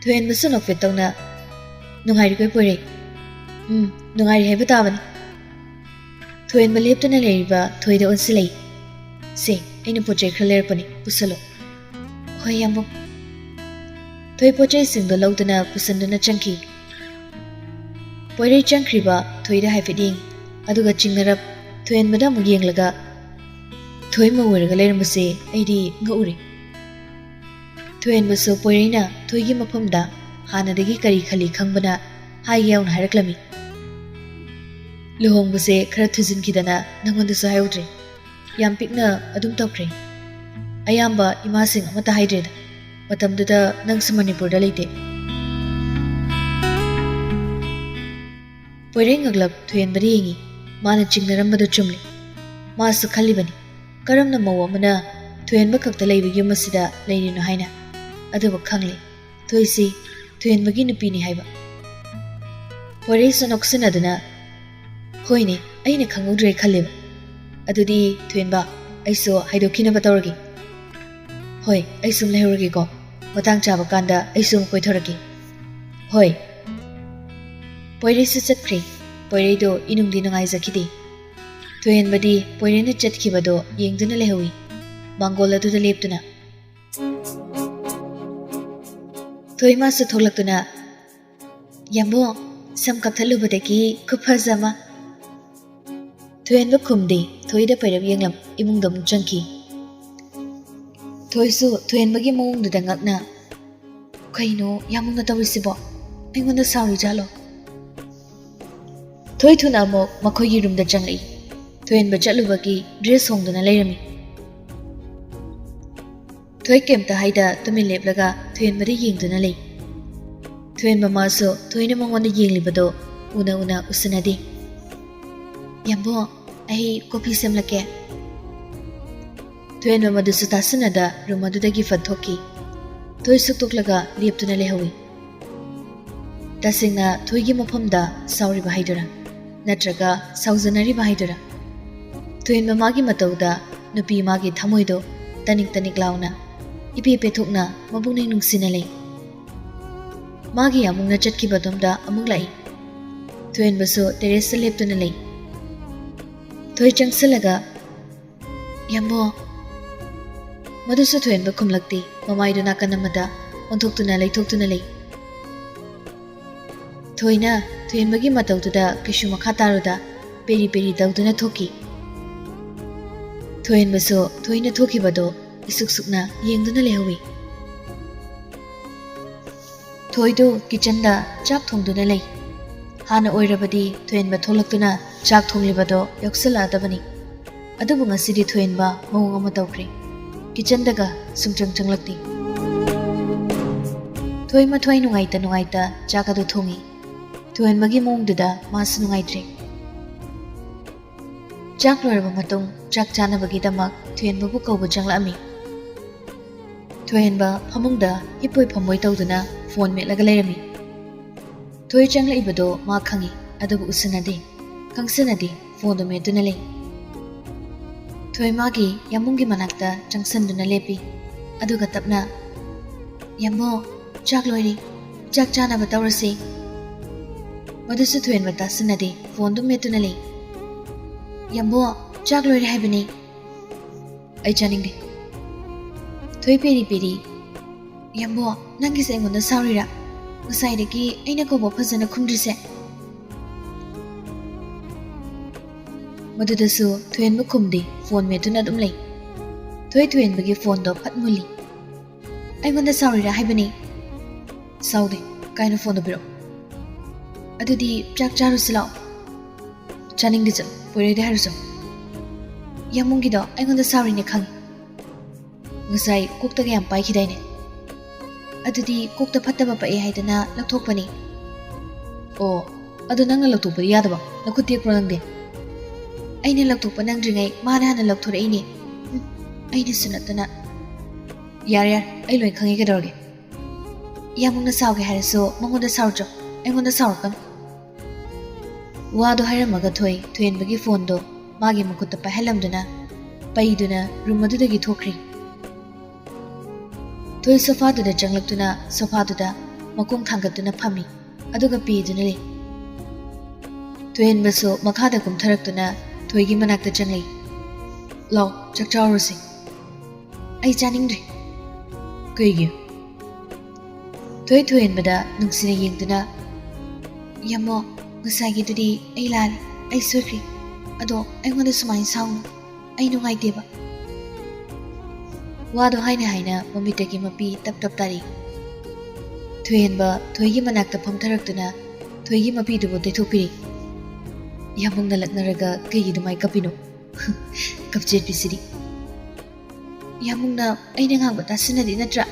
ꯊꯣꯏꯍꯟꯕꯁꯨ ꯅꯣꯛꯐꯦꯠ ꯇꯧꯅ, "ꯅꯨꯡꯉꯥꯏꯔꯤꯀꯣ ꯄꯣꯏꯔꯩ?" "ꯎꯝ, ꯅꯨꯡꯉꯥꯏꯔꯤ ꯍꯥꯏꯕ ꯇꯥꯕꯅꯤ꯫" ꯊꯣꯏꯍꯟꯕ ꯂꯦꯞꯇꯨꯅ ꯂꯩꯔꯤꯕ ꯊꯣꯏꯗ ꯑꯣꯟꯁꯤꯜꯂꯛꯏ꯫ "ꯁꯦ, ꯑꯩꯅ ꯄꯣꯠ ꯆꯩ ꯈꯔ ꯂꯩꯔꯛꯄꯅꯤ, ꯄꯨꯁꯜꯂꯣ꯫" "ꯍꯣꯏ, ꯌꯥꯝꯕꯨꯡ꯫" ꯊꯣꯏ ꯄꯣꯠ ꯆꯩꯁꯤꯡꯗꯣ ꯂꯧꯗꯨꯅ ꯄꯨꯁꯟꯗꯨꯅ ꯆꯪꯈꯤ꯫ ꯄꯣꯏꯔꯩ ꯆꯪꯈ꯭ꯔꯤꯕ ꯊꯣꯏꯗ ꯍꯥꯏꯐꯦꯠ ꯌꯦꯡꯉꯤ, ꯑꯗꯨꯒ ꯆꯤꯡꯅꯔꯞ ꯊꯣꯏꯍꯟꯕꯗ ꯑꯃꯨꯛ ꯌꯦꯡꯂꯒ, "ꯊꯣꯏ ꯃꯧ ꯑꯣꯏꯔꯒ ꯂꯩꯔꯝꯕꯁꯦ ꯑꯩꯗꯤ ꯉꯛꯎꯔꯦ꯫" ꯊꯣꯏꯍꯟꯕꯁꯨ ꯄꯣꯏꯔꯩꯅ ꯊꯣꯏꯒꯤ ꯃꯐꯝꯗ ꯍꯥꯟꯅꯗꯒꯤ ꯀꯔꯤ ꯈꯜꯂꯤ ꯈꯪꯕꯅ ꯍꯥꯏꯒꯦ ꯌꯥꯎꯅ ꯍꯥꯏꯔꯛꯂꯝꯃꯤ꯫ "ꯂꯨꯍꯣꯡꯕꯁꯦ ꯈꯔ ꯊꯨꯖꯤꯟꯈꯤꯗꯅ ꯅꯪꯉꯣꯟꯗꯁꯨ ꯍꯥꯏꯍꯧꯗ꯭ꯔꯦ꯫ ꯌꯥꯝ ꯄꯤꯛꯅ ꯑꯗꯨꯝ ꯇꯧꯈ꯭ꯔꯦ꯫ ꯑꯌꯥꯝꯕ ꯏꯃꯥꯁꯤꯡ ꯑꯃꯠꯇ ꯍꯥꯏꯗ꯭ꯔꯦꯗ꯫ ꯃꯇꯝꯗꯨꯗ ꯅꯪꯁꯨ ꯃꯅꯤꯄꯨꯔꯗ ꯂꯩꯇꯦ꯫" ꯄꯣꯏꯔꯩ ꯉꯛꯂꯞ ꯊꯣꯏꯍꯟꯕꯗ ꯌꯦꯡꯉꯤ꯫ ꯃꯥꯅ ꯆꯤꯡꯅꯔꯝꯕꯗꯨ ꯆꯨꯝꯂꯦ꯫ ꯃꯥꯁꯨ ꯈꯜꯂꯤꯕꯅꯤ, ꯀꯔꯝꯅ ꯃꯧ ꯑꯃꯅ ꯊꯣꯏꯍꯟꯕ ꯈꯛꯇ ꯂꯩꯕ ꯌꯨꯝ ꯑꯁꯤꯗ ꯂꯩꯔꯤꯅꯣ ꯍꯥꯏꯅ꯫ ꯑꯗꯨꯕꯨ ꯈꯪꯂꯦ, ꯊꯣꯏꯁꯤ ꯊꯣꯏꯍꯟꯕꯒꯤ ꯅꯨꯄꯤꯅꯤ ꯍꯥꯏꯕ꯫ ꯄꯣꯏꯔꯩꯁꯨ ꯅꯣꯛꯁꯤꯟꯅꯗꯨꯅ, "ꯍꯣꯏꯅꯦ, ꯑꯩꯅ ꯈꯪꯍꯧꯗ꯭ꯔꯦ ꯈꯜꯂꯦꯕ꯫ ꯑꯗꯨꯗꯤ ꯊꯣꯏꯍꯟꯕ, ꯑꯩꯁꯨ ꯍꯥꯏꯗꯣꯛꯈꯤꯅꯕ ꯇꯧꯔꯒꯦ꯫ ꯍꯣꯏ, ꯑꯩ ꯁꯨꯝ ꯂꯩꯍꯧꯔꯒꯦꯀꯣ꯫ ꯃꯇꯥꯡ ꯆꯥꯕ ꯀꯥꯟꯗ ꯑꯩꯁꯨ ꯑꯃꯨꯛ ꯀꯣꯏꯊꯣꯔꯛꯀꯦ꯫" "ꯍꯣꯏ꯫" ꯄꯣꯏꯔꯩꯁꯨ ꯆꯠꯈ꯭ꯔꯦ꯫ ꯄꯣꯏꯔꯩꯗꯣ ꯏꯅꯨꯡꯗꯤ ꯅꯨꯡꯉꯥꯏꯖꯈꯤꯗꯦ꯫ ꯊꯣꯏꯍꯦꯟꯕꯗꯤ ꯄꯣꯏꯔꯦꯟꯅ ꯆꯠꯈꯤꯕꯗꯣ ꯌꯦꯡꯗꯨꯅ ꯂꯩꯍꯧꯏ, ꯃꯥꯡꯒꯣꯜ ꯑꯗꯨꯗ ꯂꯦꯞꯇꯨꯅ꯫ ꯊꯣꯏꯃꯥꯁꯨ ꯊꯣꯛꯂꯛꯇꯨꯅ, "ꯌꯥꯝꯕꯣ, ꯁꯝ ꯀꯛꯊꯠꯂꯨꯕꯗꯒꯤ ꯈꯨꯐꯖ ꯑꯃ!" ꯊꯣꯏꯍꯦꯟꯕ ꯈꯨꯝꯗꯦ, ꯊꯣꯏꯗ ꯄꯩꯔꯞ ꯌꯦꯡꯂꯝ ꯏꯃꯨꯡꯗ ꯑꯃꯨꯛ ꯆꯪꯈꯤ꯫ ꯊꯣꯏꯁꯨ ꯊꯣꯏꯍꯦꯟꯕꯒꯤ ꯃꯑꯣꯡꯗꯨꯗ ꯉꯛꯅ, "ꯀꯩꯅꯣ ꯌꯥꯝꯕꯨꯡꯅ ꯇꯧꯔꯤꯁꯤꯕꯣ? ꯑꯩꯉꯣꯟꯗ ꯁꯥꯎꯔꯤꯖꯥꯠꯂꯣ?" ꯊꯣꯏ ꯊꯨꯅ ꯑꯃꯨꯛ ꯃꯈꯣꯏꯒꯤ ꯔꯨꯝꯗ ꯆꯪꯂꯛꯏ꯫ ꯊꯣꯏꯍꯦꯟꯕ ꯆꯠꯂꯨꯕꯒꯤ ꯗ꯭ꯔꯦꯁ ꯍꯣꯡꯗꯨꯅ ꯂꯩꯔꯝꯃꯤ꯫ ꯊꯣꯏ ꯀꯩꯝꯇ ꯍꯥꯏꯗ ꯇꯨꯃꯤꯟ ꯂꯦꯞꯂꯒ ꯊꯣꯏꯍꯦꯟꯕꯗ ꯌꯦꯡꯗꯨꯅ ꯂꯩ꯫ ꯊꯣꯏꯍꯦꯟꯕ ꯃꯥꯁꯨ ꯊꯣꯏꯅ ꯃꯉꯣꯟꯗ ꯌꯦꯡꯂꯤꯕꯗꯣ ꯎꯅ ꯎꯅ ꯎꯁꯤꯟꯅꯗꯦ꯫ "ꯌꯥꯝꯕꯣ, ꯑꯩ ꯀꯣꯐꯤ ꯁꯦꯝꯂꯛꯀꯦ꯫" ꯊꯣꯏꯍꯦꯟꯕ ꯃꯗꯨꯁꯨ ꯇꯥꯁꯤꯟꯅꯗ ꯔꯨꯝ ꯑꯗꯨꯗꯒꯤ ꯐꯠ ꯊꯣꯛꯈꯤ꯫ ꯊꯣꯏ ꯁꯨꯛꯇꯣꯛꯂꯒ ꯂꯦꯞꯇꯨꯅ ꯂꯩꯍꯧꯏ꯫ ꯇꯁꯦꯡꯅ ꯊꯣꯏꯒꯤ ꯃꯐꯝꯗ ꯁꯥꯎꯔꯤꯕ ꯍꯥꯏꯗꯨꯔꯥ, ꯅꯠꯇ꯭ꯔꯒ ꯁꯥꯎꯖꯅꯔꯤꯕ ꯍꯥꯏꯗꯨꯔꯥ? ꯊꯣꯏꯍꯦꯟꯕ ꯃꯥꯒꯤ ꯃꯇꯧꯗ ꯅꯨꯄꯤ ꯃꯥꯒꯤ ꯊꯃꯣꯏꯗꯣ ꯇꯅꯤꯛ ꯇꯅꯤꯛ ꯂꯥꯎꯅ, ꯏꯄꯦ ꯄꯦꯊꯣꯛꯅ ꯃꯕꯨꯛꯅꯤꯡ ꯅꯨꯡꯁꯤꯅ ꯂꯩ꯫ ꯃꯥꯒꯤ ꯌꯥꯝꯕꯨꯡꯅ ꯆꯠꯈꯤꯕꯗꯣꯝꯗ ꯑꯃꯨꯛ ꯂꯥꯛꯏ꯫ ꯊꯣꯏꯍꯦꯟꯕꯁꯨ ꯇꯦꯔꯦꯁꯇ ꯂꯦꯞꯇꯨꯅ ꯂꯩ꯫ ꯊꯣꯏ ꯆꯪꯁꯤꯜꯂꯒ, "ꯌꯥꯝꯕꯣ!" ꯃꯗꯨꯁꯨ ꯊꯣꯏꯍꯦꯟꯕ ꯈꯨꯝꯂꯛꯇꯦ, ꯃꯃꯥꯏꯗꯨ ꯅꯥꯀꯟ ꯑꯃꯗ ꯑꯣꯟꯊꯣꯛꯇꯨꯅ ꯂꯩꯊꯣꯛꯇꯨꯅ ꯂꯩ꯫ ꯊꯣꯏꯅ ꯊꯣꯏꯍꯦꯟꯕꯒꯤ ꯃꯇꯧꯗꯨꯗ ꯀꯩꯁꯨ ꯃꯈꯥ ꯇꯥꯔꯨꯗ ꯄꯦꯔꯤ ꯄꯦꯔꯤ ꯇꯧꯗꯨꯅ ꯊꯣꯛꯈꯤ꯫ ꯊꯣꯏꯍꯦꯟꯕꯁꯨ ꯊꯣꯏꯅ ꯊꯣꯛꯈꯤꯕꯗꯣ ꯏꯁꯨꯛ ꯁꯨꯛꯅ ꯌꯦꯡꯗꯨꯅ ꯂꯩꯍꯧꯏ꯫ ꯊꯣꯏꯗꯨ ꯀꯤꯆꯟꯗ ꯆꯥꯛ ꯊꯣꯡꯗꯨꯅ ꯂꯩ꯫ ꯍꯥꯟꯅ ꯑꯣꯏꯔꯕꯗꯤ ꯊꯣꯏꯍꯦꯟꯕ ꯊꯣꯛꯂꯛꯇꯨꯅ ꯆꯥꯛ ꯊꯣꯡꯂꯤꯕꯗꯣ ꯌꯥꯎꯁꯜꯂꯛꯑꯗꯕꯅꯤ꯫ ꯑꯗꯨꯕꯨ ꯉꯁꯤꯗꯤ ꯊꯣꯏꯍꯦꯟꯕ ꯃꯑꯣꯡ ꯑꯃ ꯇꯧꯈ꯭ꯔꯦ꯫ ꯀꯤꯆꯟꯗꯒ ꯁꯨꯡꯆꯪ ꯆꯪꯂꯛꯇꯦ꯫ ꯊꯣꯏ ꯃꯊ꯭ꯋꯥꯏ ꯅꯨꯡꯉꯥꯏꯇ ꯅꯨꯡꯉꯥꯏꯇ ꯆꯥꯛ ꯑꯗꯨ ꯊꯣꯡꯉꯤ꯫ ꯊꯣꯏꯍꯦꯟꯕꯒꯤ ꯃꯑꯣꯡꯗꯨꯗ ꯃꯥꯁꯨ ꯅꯨꯡꯉꯥꯏꯇ꯭ꯔꯦ꯫ ꯆꯥꯛ ꯂꯣꯏꯔꯕ ꯃꯇꯨꯡ ꯆꯥꯛ ꯆꯥꯅꯕꯒꯤꯗꯃꯛ ꯊꯣꯏꯍꯦꯟꯕꯕꯨ ꯀꯧꯕ ꯆꯪꯂꯛꯑꯝꯃꯤ꯫ ꯊꯣꯏꯍꯦꯟꯕ ꯐꯃꯨꯡꯗ ꯍꯤꯞꯄꯣꯏ ꯐꯝꯕꯣꯏ ꯇꯧꯗꯨꯅ ꯐꯣꯟ ꯃꯦꯠꯂꯒ ꯂꯩꯔꯝꯃꯤ꯫ ꯊꯣꯏ ꯆꯪꯂꯛꯏꯕꯗꯣ ꯃꯥ ꯈꯪꯏ, ꯑꯗꯨꯕꯨ ꯎꯁꯤꯟꯅꯗꯦ, ꯈꯪꯁꯤꯟꯅꯗꯦ, ꯐꯣꯟꯗꯨ ꯃꯦꯠꯇꯨꯅ ꯂꯩ꯫ ꯊꯣꯏ ꯃꯥꯒꯤ ꯌꯥꯝꯕꯨꯡꯒꯤ ꯃꯅꯥꯛꯇ ꯆꯪꯁꯤꯟꯗꯨꯅ ꯂꯦꯞꯄꯤ꯫ ꯑꯗꯨꯒ ꯇꯞꯅ, "ꯌꯥꯝꯕꯣ, ꯆꯥꯛ ꯂꯣꯏꯔꯦ, ꯆꯥꯛ ꯆꯥꯅꯕ ꯇꯧꯔꯁꯤ꯫" ꯃꯗꯨꯁꯨ ꯊꯣꯏꯍꯦꯟꯕ ꯇꯥꯁꯤꯟꯅꯗꯦ, ꯐꯣꯟꯗꯨ ꯃꯦꯠꯇꯨꯅ ꯂꯩ꯫ "ꯌꯥꯝꯕꯣ, ꯆꯥꯛ ꯂꯣꯏꯔꯦ ꯍꯥꯏꯕꯅꯦ꯫ ꯑꯩ ꯆꯥꯅꯤꯡꯗꯦ꯫" ꯊꯣꯏ ꯄꯦꯔꯤ ꯄꯦꯔꯤ, "ꯌꯥꯝꯕꯣ, ꯅꯪꯒꯤꯁꯦ ꯑꯩꯉꯣꯟꯗ ꯁꯥꯎꯔꯤꯔꯥ? ꯉꯁꯥꯏꯗꯒꯤ ꯑꯩꯅ ꯀꯧꯕ ꯐꯖꯅ ꯈꯨꯝꯗ꯭ꯔꯤꯁꯦ?" ꯃꯗꯨꯗꯁꯨ ꯊꯣꯏꯍꯦꯟꯕ ꯈꯨꯝꯗꯦ, ꯐꯣꯟ ꯃꯦꯠꯇꯨꯅ ꯑꯗꯨꯝ ꯂꯩ꯫ ꯊꯣꯏ ꯊꯣꯏꯍꯦꯟꯕꯒꯤ ꯐꯣꯟꯗꯣ ꯐꯠ ꯃꯨꯜꯂꯤ꯫ "ꯑꯩꯉꯣꯟꯗ ꯁꯥꯎꯔꯤꯔꯥ ꯍꯥꯏꯕꯅꯤ?" "ꯁꯥꯎꯗꯦ꯫ ꯀꯥꯏꯅ ꯐꯣꯟꯗꯣ ꯄꯤꯔꯛꯑꯣ꯫" "ꯑꯗꯨꯗꯤ ꯆꯥꯛ ꯆꯥꯔꯨꯁꯤ ꯂꯥꯛꯑꯣ꯫" "ꯆꯥꯅꯤꯡꯗꯦ, ꯆꯠꯂꯣ꯫ ꯄꯣꯏꯔꯩꯗ ꯍꯥꯏꯔꯨꯆꯣ꯫" "ꯌꯥꯝꯕꯨꯡꯒꯤꯗꯣ ꯑꯩꯉꯣꯟꯗ ꯁꯥꯎꯔꯤꯅꯦ ꯈꯪꯉꯤ꯫ ꯉꯁꯥꯏ ꯀꯣꯛꯇꯒ ꯌꯥꯝ ꯄꯥꯏꯈꯤꯗꯥꯏꯅꯦ?" "ꯑꯗꯨꯗꯤ ꯀꯣꯛꯇ ꯐꯠꯇꯕ ꯄꯛꯑꯦ ꯍꯥꯏꯗꯅ ꯂꯧꯊꯣꯛꯄꯅꯤ꯫" "ꯑꯣ, ꯑꯗꯨ ꯅꯪꯅ ꯂꯧꯊꯣꯛꯄꯗꯤ ꯌꯥꯗꯕ? ꯅꯈꯨꯠ ꯇꯦꯛꯄ꯭ꯔꯣ ꯅꯪꯗꯤ?" "ꯑꯩꯅ ꯂꯧꯊꯣꯛꯄ ꯅꯪꯗ꯭ꯔꯤꯉꯩ ꯃꯥꯅ ꯍꯥꯟꯅ ꯂꯧꯊꯣꯔꯛꯏꯅꯦ꯫ ꯎꯝ, ꯑꯩꯅꯁꯨ ꯅꯠꯇꯅ꯫" "ꯌꯥꯔꯦ, ꯌꯥꯔꯦ, ꯑꯩ ꯂꯣꯏ ꯈꯪꯉꯦ, ꯀꯩꯗꯧꯔꯒꯦ? ꯌꯥꯝꯕꯨꯡꯅ ꯁꯥꯎꯒꯦ ꯍꯥꯏꯔꯁꯨ ꯃꯉꯣꯟꯗ ꯁꯥꯎꯔꯨꯆꯣ, ꯑꯩꯉꯣꯟꯗ ꯁꯥꯎꯔꯛꯀꯅꯨ꯫" ꯋꯥꯗꯣ ꯍꯥꯏꯔꯝꯃꯒ ꯊꯣꯏ ꯊꯣꯏꯍꯦꯟꯕꯒꯤ ꯐꯣꯟꯗꯣ ꯃꯥꯒꯤ ꯃꯈꯨꯠꯇ ꯄꯥꯏꯍꯜꯂꯝꯗꯨꯅ ꯄꯩꯗꯨꯅ ꯔꯨꯝ ꯑꯗꯨꯗꯒꯤ ꯊꯣꯛꯈ꯭ꯔꯤ꯫ ꯊꯣꯏ ꯁꯣꯐꯥꯗꯨꯗ ꯆꯪꯂꯛꯇꯨꯅ ꯁꯣꯐꯥꯗꯨꯗ ꯃꯈꯣꯡ ꯊꯥꯡꯒꯠꯇꯨꯅ ꯐꯝꯃꯤ, ꯑꯗꯨꯒ ꯄꯦꯗꯨꯅ ꯂꯩ꯫ ꯊꯣꯏꯍꯦꯟꯕꯁꯨ ꯃꯈꯥꯗ ꯀꯨꯝꯊꯔꯛꯇꯨꯅ ꯊꯣꯏꯒꯤ ꯃꯅꯥꯛꯇ ꯆꯪꯂꯛꯏ꯫ "ꯂꯥꯎ, ꯆꯥꯛ ꯆꯥꯔꯨꯔꯁꯤ꯫" "ꯑꯩ ꯆꯥꯅꯤꯡꯗ꯭ꯔꯦ꯫" "ꯀꯩꯒꯤ?" ꯊꯣꯏ ꯊꯣꯏꯍꯦꯟꯕꯗ ꯅꯨꯡꯁꯤꯅ ꯌꯦꯡꯗꯨꯅ, "ꯌꯥꯝꯕꯣ, ꯉꯁꯥꯏꯒꯤꯗꯨꯗꯤ ꯑꯩ ꯂꯥꯜꯂꯦ, ꯑꯩ ꯁꯣꯏꯈ꯭ꯔꯦ꯫ ꯑꯗꯣ ꯑꯩꯉꯣꯟꯗ ꯁꯨꯃꯥꯏꯅ ꯁꯥꯎꯅꯨ, ꯑꯩ ꯅꯨꯡꯉꯥꯏꯇꯦꯕ꯫" ꯋꯥꯗꯣ ꯍꯥꯏꯅ ꯍꯥꯏꯅ ꯃꯃꯤꯠꯇꯒꯤ ꯃꯄꯤ ꯇꯞ ꯇꯞ ꯇꯥꯔꯛꯏ꯫ ꯊꯣꯏꯍꯦꯟꯕ ꯊꯣꯏꯒꯤ ꯃꯅꯥꯛꯇ ꯐꯝꯊꯔꯛꯇꯨꯅ ꯊꯣꯏꯒꯤ ꯃꯄꯤꯗꯨꯕꯨ ꯇꯩꯊꯣꯛꯄꯤꯔꯤ꯫ "ꯌꯥꯝꯕꯨꯡꯅ ꯂꯛꯅꯔꯒ ꯀꯩꯒꯤ ꯑꯗꯨꯃꯥꯏ ꯀꯞꯄꯤꯅꯣ? ꯀꯞꯆꯦꯠꯄꯤꯁꯤꯗꯤ꯫" "ꯌꯥꯝꯕꯨꯡꯅ ꯑꯩꯅ ꯉꯥꯡꯕ ꯇꯥꯁꯤꯟꯅꯗꯦ ꯅꯠꯇ꯭ꯔꯥ?"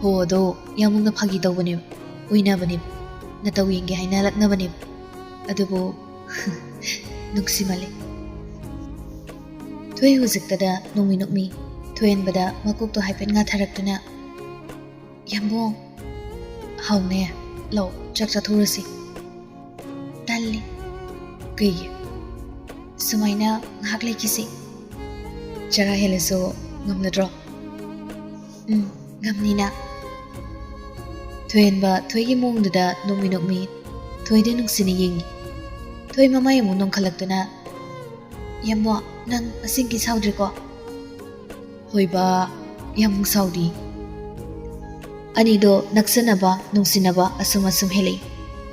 "ꯍꯣ, ꯑꯗꯣ ꯌꯥꯝꯕꯨꯡꯅ ꯐꯥꯒꯤ ꯇꯧꯕꯅꯦꯕ, ꯑꯣꯏꯅꯕꯅꯦꯕ, ꯅꯇꯧ ꯌꯦꯡꯒꯦ ꯍꯥꯏꯅ ꯂꯛꯅꯕꯅꯦꯕ꯫ ꯑꯗꯨꯕꯨ ꯅꯨꯡꯁꯤꯃꯜꯂꯦ꯫" ꯊꯣꯏ ꯍꯧꯖꯤꯛꯇꯗ ꯅꯣꯡꯃꯤ ꯅꯣꯛꯃꯤ ꯊꯣꯏꯍꯦꯟꯕꯗ ꯃꯀꯣꯛꯇꯣ ꯍꯥꯏꯐꯦꯠ ꯉꯥꯊꯔꯛꯇꯨꯅ, "ꯌꯥꯝꯕꯨꯡ꯫" "ꯍꯥꯎꯅꯦ, ꯂꯥꯛꯑꯣ, ꯆꯥꯛ ꯆꯥꯊꯣꯛꯎꯔꯁꯤ꯫" "ꯇꯜꯂꯤ꯫" "ꯀꯩꯒꯤ?" "ꯁꯨꯃꯥꯏꯅ ꯉꯥꯏꯍꯥꯛ ꯂꯩꯈꯤꯁꯤ꯫" "ꯆꯔꯥ ꯍꯦꯜꯂꯁꯨ ꯉꯝꯅꯗ꯭ꯔꯣ?" "ꯎꯝ, ꯉꯝꯅꯤꯅ꯫" ꯊꯣꯏꯍꯦꯟꯕ ꯊꯣꯏꯒꯤ ꯃꯑꯣꯡꯗꯨꯗ ꯅꯣꯛꯃꯤ ꯅꯣꯛꯃꯤ ꯊꯣꯏꯗ ꯅꯨꯡꯁꯤꯅ ꯌꯦꯡꯉꯤ꯫ ꯊꯣꯏ ꯃꯃꯥꯏ ꯑꯃꯨꯛ ꯅꯣꯡꯈꯠꯂꯛꯇꯨꯅ, ꯌꯥꯝꯕꯣ, ꯅꯪ ꯑꯁꯦꯡꯀꯤ ꯁꯥꯎꯗ꯭ꯔꯤꯀꯣ? ꯍꯣꯏꯕ, ꯌꯥꯝ ꯁꯥꯎꯗꯤ꯫ ꯑꯅꯤꯗꯣ ꯅꯛꯁꯟꯅꯕ, ꯅꯨꯡꯁꯤꯅꯕ ꯑꯁꯨꯝ ꯑꯁꯨꯝ ꯍꯦꯜꯂꯛꯏ꯫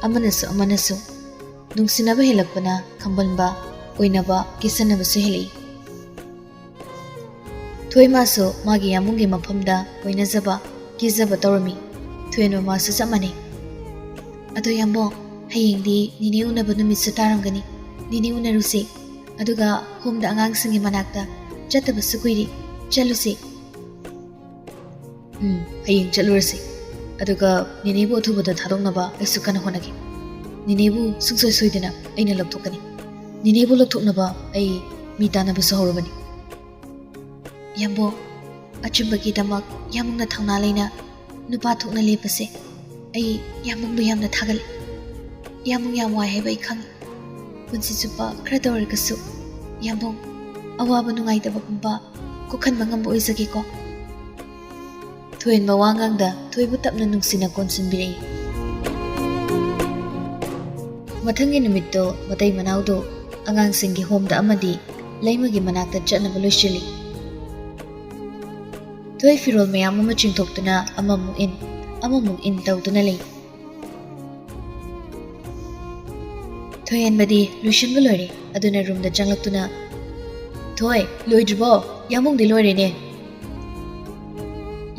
ꯑꯃꯅꯁꯨ ꯑꯃꯅꯁꯨ ꯅꯨꯡꯁꯤꯅꯕ ꯍꯦꯜꯂꯛꯄꯅ ꯈꯝꯕꯟꯕ, ꯑꯣꯏꯅꯕ, ꯀꯤꯁꯟꯅꯕꯁꯨ ꯍꯦꯜꯂꯛꯏ꯫ ꯊꯣꯏꯃꯥꯁꯨ ꯃꯥꯒꯤ ꯌꯥꯝꯕꯨꯡꯒꯤ ꯃꯐꯝꯗ ꯑꯣꯏꯅꯖꯕ, ꯀꯤꯖꯕ ꯇꯧꯔꯝꯃꯤ꯫ ꯊꯣꯏꯍꯦꯟ ꯃꯃꯥꯁꯨ ꯆꯞ ꯃꯥꯟꯅꯩ꯫ ꯑꯗꯣ ꯌꯥꯝꯕꯣ, ꯍꯌꯦꯡꯗꯤ ꯅꯤꯅꯦ ꯎꯅꯕ ꯅꯨꯃꯤꯠꯁꯨ ꯇꯥꯔꯝꯒꯅꯤ꯫ ꯅꯤꯅꯦ ꯎꯅꯔꯨꯁꯤ꯫ ꯑꯗꯨꯒ ꯍꯣꯝꯗ ꯑꯉꯥꯡꯁꯤꯡꯒꯤ ꯃꯅꯥꯛꯇ ꯆꯠꯇꯕꯁꯨ ꯀꯨꯏꯔꯦ꯫ ꯆꯠꯂꯨꯁꯤ꯫ ꯎꯝ, ꯍꯌꯦꯡ ꯆꯠꯂꯨꯔꯁꯤ꯫ ꯑꯗꯨꯒ ꯅꯤꯅꯦꯕꯨ ꯑꯊꯨꯕꯗ ꯊꯥꯗꯣꯛꯅꯕ ꯑꯩꯁꯨ ꯀꯟꯅ ꯍꯣꯠꯅꯒꯦ꯫ ꯅꯤꯅꯦꯕꯨ ꯁꯨꯡꯁꯣꯏ ꯁꯣꯏꯗꯅ ꯑꯩꯅ ꯂꯧꯊꯣꯛꯀꯅꯤ꯫ ꯅꯤꯅꯦꯕꯨ ꯂꯧꯊꯣꯛꯅꯕ ꯑꯩ ꯃꯤ ꯇꯥꯟꯅꯕꯁꯨ ꯍꯧꯔꯕꯅꯤ꯫ ꯌꯥꯝꯕꯣ, ꯑꯆꯨꯝꯕꯒꯤꯗꯃꯛ ꯌꯥꯝꯕꯨꯡꯅ ꯊꯧꯅꯥ ꯂꯩꯅ ꯅꯨꯄꯥ ꯊꯣꯛꯅ ꯂꯦꯞꯄꯁꯦ꯫ ꯑꯩ ꯌꯥꯝꯕꯨꯡꯕꯨ ꯌꯥꯝꯅ ꯊꯥꯒꯠꯂꯤ꯫ ꯌꯥꯝꯕꯨꯡ ꯌꯥꯝ ꯋꯥꯏ ꯍꯥꯏꯕ ꯑꯩ ꯈꯪꯉꯤ꯫ ꯄꯨꯟꯁꯤ ꯆꯨꯞꯄ ꯈꯔꯇ ꯑꯣꯏꯔꯒꯁꯨ ꯌꯥꯝꯕꯨꯡ ꯑꯋꯥꯕ ꯅꯨꯡꯉꯥꯏꯇꯕ ꯄꯨꯝꯕ ꯀꯣꯛꯍꯟꯕ ꯉꯝꯕ ꯑꯣꯏꯖꯒꯦꯀꯣ꯫ ꯊꯣꯏꯍꯦꯟꯕ ꯋꯥ ꯉꯥꯡꯗ ꯊꯣꯏꯕꯨ ꯇꯞꯅ ꯅꯨꯡꯁꯤꯅ ꯀꯣꯟꯁꯤꯟꯕꯤꯔꯛꯏ꯫ ꯃꯊꯪꯒꯤ ꯅꯨꯃꯤꯠꯇꯣ ꯃꯇꯩ ꯃꯅꯥꯎꯗꯣ ꯑꯉꯥꯡꯁꯤꯡꯒꯤ ꯍꯣꯝꯗ ꯑꯃꯗꯤ ꯂꯩꯃꯒꯤ ꯃꯅꯥꯛꯇ ꯆꯠꯅꯕ ꯂꯣꯏꯁꯤꯜꯂꯤ꯫ ꯊꯣꯏ ꯐꯤꯔꯣꯜ ꯃꯌꯥꯝ ꯑꯃ ꯆꯤꯡꯊꯣꯛꯇꯨꯅ ꯑꯃꯃꯨꯛ ꯏꯟ, ꯑꯃꯃꯨꯛ ꯏꯟ ꯇꯧꯗꯨꯅ ꯂꯩ꯫ ꯊꯣꯏꯍꯦꯟꯕꯗꯤ ꯂꯣꯏꯁꯤꯟꯕ ꯂꯣꯏꯔꯦ, ꯑꯗꯨꯅ ꯔꯨꯝꯗ ꯆꯪꯂꯛꯇꯨꯅ, "ꯊꯣꯏ, ꯂꯣꯏꯗ꯭ꯔꯤꯕꯣ? ꯌꯥꯝꯕꯨꯡꯗꯤ ꯂꯣꯏꯔꯦꯅꯦ꯫"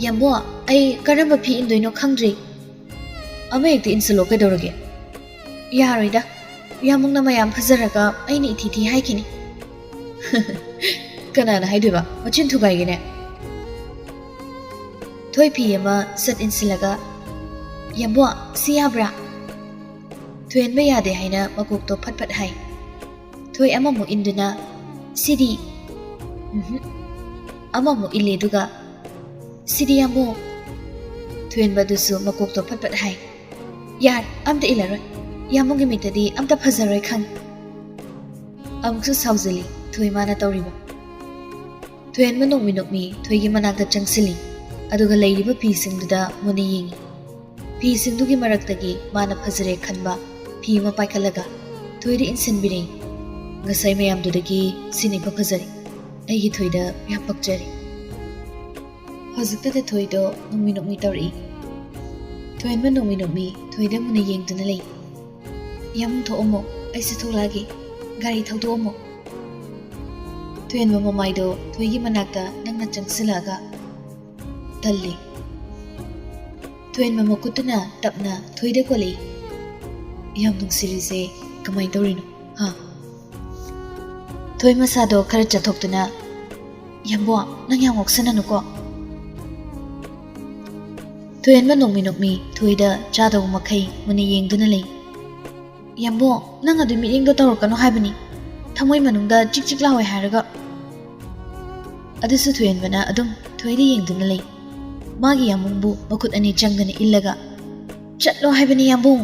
"ꯌꯥꯝꯕꯣ, ꯑꯩ ꯀꯔꯝꯕ ꯐꯤ ꯏꯟꯗꯣꯏꯅꯣ ꯈꯪꯗ꯭ꯔꯤ꯫" "ꯑꯃ ꯍꯦꯛꯇ ꯏꯟꯁꯤꯜꯂꯣ, ꯀꯩꯗꯧꯔꯒꯦ?" "ꯌꯥꯔꯣꯏꯗ, ꯌꯥꯝꯕꯨꯡꯅ ꯃꯌꯥꯝ ꯐꯖꯔꯒ ꯑꯩꯅ ꯏꯊꯤ ꯊꯤ ꯍꯥꯏꯈꯤꯅꯤ꯫" "ꯀꯅꯥꯅ ꯍꯥꯏꯗꯣꯏꯕ? ꯃꯆꯤꯟ ꯊꯨꯒꯥꯏꯒꯦꯅꯦ꯫" ꯊꯣꯏ ꯐꯤ ꯑꯃ ꯁꯠ ꯏꯟꯁꯤꯜꯂꯒ, "ꯌꯥꯝꯕꯣ, ꯁꯤ ꯌꯥꯕ꯭ꯔꯥ?" ꯊꯣꯏꯍꯦꯟꯕ ꯌꯥꯗꯦ ꯍꯥꯏꯅ ꯃꯀꯣꯛꯇꯣ ꯐꯠ ꯐꯠ ꯍꯥꯏ꯫ ꯊꯣꯏ ꯑꯃꯃꯨꯛ ꯏꯟꯗꯨꯅ, "ꯁꯤꯗꯤ?" "ꯎꯝꯍꯨꯝ꯫" ꯑꯃꯃꯨꯛ ꯏꯜꯂꯦ ꯑꯗꯨꯒ, "ꯁꯤꯗꯤ ꯌꯥꯝꯕꯨꯡ?" ꯊꯣꯏꯍꯦꯟꯕꯗꯨꯁꯨ ꯃꯀꯣꯛꯇꯣ ꯐꯠ ꯐꯠ ꯍꯥꯏ꯫ "ꯌꯥꯔꯦ, ꯑꯝꯇ ꯏꯜꯂꯔꯣꯏ꯫ ꯌꯥꯝꯕꯨꯡꯒꯤ ꯃꯤꯠꯇꯗꯤ ꯑꯝꯇ ꯐꯖꯔꯣꯏ ꯈꯪꯉꯤ꯫" ꯑꯃꯨꯛꯁꯨ ꯁꯥꯎꯖꯤꯜꯂꯤ ꯊꯣꯏ ꯃꯥꯅ ꯇꯧꯔꯤꯕ꯫ ꯊꯣꯏꯍꯦꯟꯕ ꯅꯣꯛꯃꯤ ꯅꯣꯛꯃꯤ ꯊꯣꯏꯒꯤ ꯃꯅꯥꯛꯇ ꯆꯪꯁꯤꯜꯂꯤ, ꯑꯗꯨꯒ ꯂꯩꯔꯤꯕ ꯐꯤꯁꯤꯡꯗꯨꯗ ꯃꯨꯟꯅ ꯌꯦꯡꯉꯤ꯫ ꯐꯤꯁꯤꯡꯗꯨꯒꯤ ꯃꯔꯛꯇꯒꯤ ꯃꯥꯅ ꯐꯖꯔꯦ ꯈꯟꯕ ꯐꯤ ꯑꯃ ꯄꯥꯏꯈꯠꯂꯒ ꯊꯣꯏꯗ ꯏꯟꯁꯤꯟꯕꯤꯔꯦ꯫ ꯉꯁꯥꯏ ꯃꯌꯥꯝꯗꯨꯗꯒꯤ ꯁꯤꯅ ꯏꯐ ꯐꯖꯔꯦ꯫ ꯑꯩꯒꯤ ꯊꯣꯏꯗ ꯌꯥꯝ ꯄꯛꯆꯔꯦ꯫ ꯍꯧꯖꯤꯛꯇꯗ ꯊꯣꯏꯗꯣ ꯅꯣꯡꯃꯤ ꯅꯣꯡꯃꯤ ꯇꯧꯔꯛꯏ꯫ ꯊꯣꯏꯍꯟꯕ ꯅꯣꯡꯃꯤ ꯅꯣꯡꯃꯤ ꯊꯣꯏꯗ ꯃꯨꯟꯅ ꯌꯦꯡꯗꯨꯅ ꯂꯩ꯫ "ꯌꯥꯝꯕꯨꯡ, ꯊꯣꯛꯑꯝꯃꯣ, ꯑꯩꯁꯨ ꯊꯣꯛꯂꯛꯑꯒꯦ꯫ ꯒꯥꯔꯤ ꯊꯧꯗꯣꯛꯑꯝꯃꯣ꯫" ꯊꯣꯏꯍꯟꯕ ꯃꯃꯥꯏꯗꯣ ꯊꯣꯏꯒꯤ ꯃꯅꯥꯛꯇ ꯅꯪꯅ ꯆꯪꯁꯤꯜꯂꯛꯑꯒ ꯇꯜꯂꯤ꯫ ꯊꯣꯏꯍꯟꯕ ꯃꯈꯨꯠꯇꯨꯅ ꯇꯞꯅ ꯊꯣꯏꯗ ꯀꯣꯜꯂꯛꯏ꯫ "ꯌꯥꯝ ꯅꯨꯡꯁꯤꯔꯤꯁꯦ ꯀꯃꯥꯏꯅ ꯇꯧꯔꯤꯅꯣ, ꯍꯥ?" ꯊꯣꯏ ꯃꯁꯥꯗꯣ ꯈꯔ ꯆꯠꯊꯣꯛꯇꯨꯅ, "ꯌꯥꯝꯕꯣ, ꯅꯪ ꯌꯥꯝ ꯉꯥꯎꯁꯟꯅꯅꯨꯀꯣ꯫" ꯊꯣꯏꯍꯟꯕ ꯅꯣꯡꯃꯤ ꯅꯣꯡꯃꯤ ꯊꯣꯏꯗ ꯆꯥꯗꯧꯕ ꯃꯈꯩ ꯃꯨꯟꯅ ꯌꯦꯡꯗꯨꯅ ꯂꯩ꯫ "ꯌꯥꯝꯕꯣ, ꯅꯪ ꯑꯗꯨ ꯃꯤꯠꯌꯦꯡꯗꯣ ꯇꯧꯔꯛꯀꯅꯨ ꯍꯥꯏꯕꯅꯤ꯫ ꯊꯃꯣꯏ ꯃꯅꯨꯡꯗ ꯆꯤꯛ ꯆꯤꯛ ꯂꯥꯎꯋꯦ ꯍꯥꯏꯔꯒ꯫" ꯑꯗꯨꯁꯨ ꯊꯣꯏꯍꯟꯕꯅ ꯑꯗꯨꯝ ꯊꯣꯏꯗ ꯌꯦꯡꯗꯨꯅ ꯂꯩ꯫ ꯃꯥꯒꯤ ꯌꯥꯝꯕꯨꯡꯕꯨ ꯃꯈꯨꯠ ꯑꯅꯤ ꯆꯪꯗꯅ ꯏꯜꯂꯒ, "ꯆꯠꯂꯣ ꯍꯥꯏꯕꯅꯤ, ꯌꯥꯝꯕꯨꯡ!"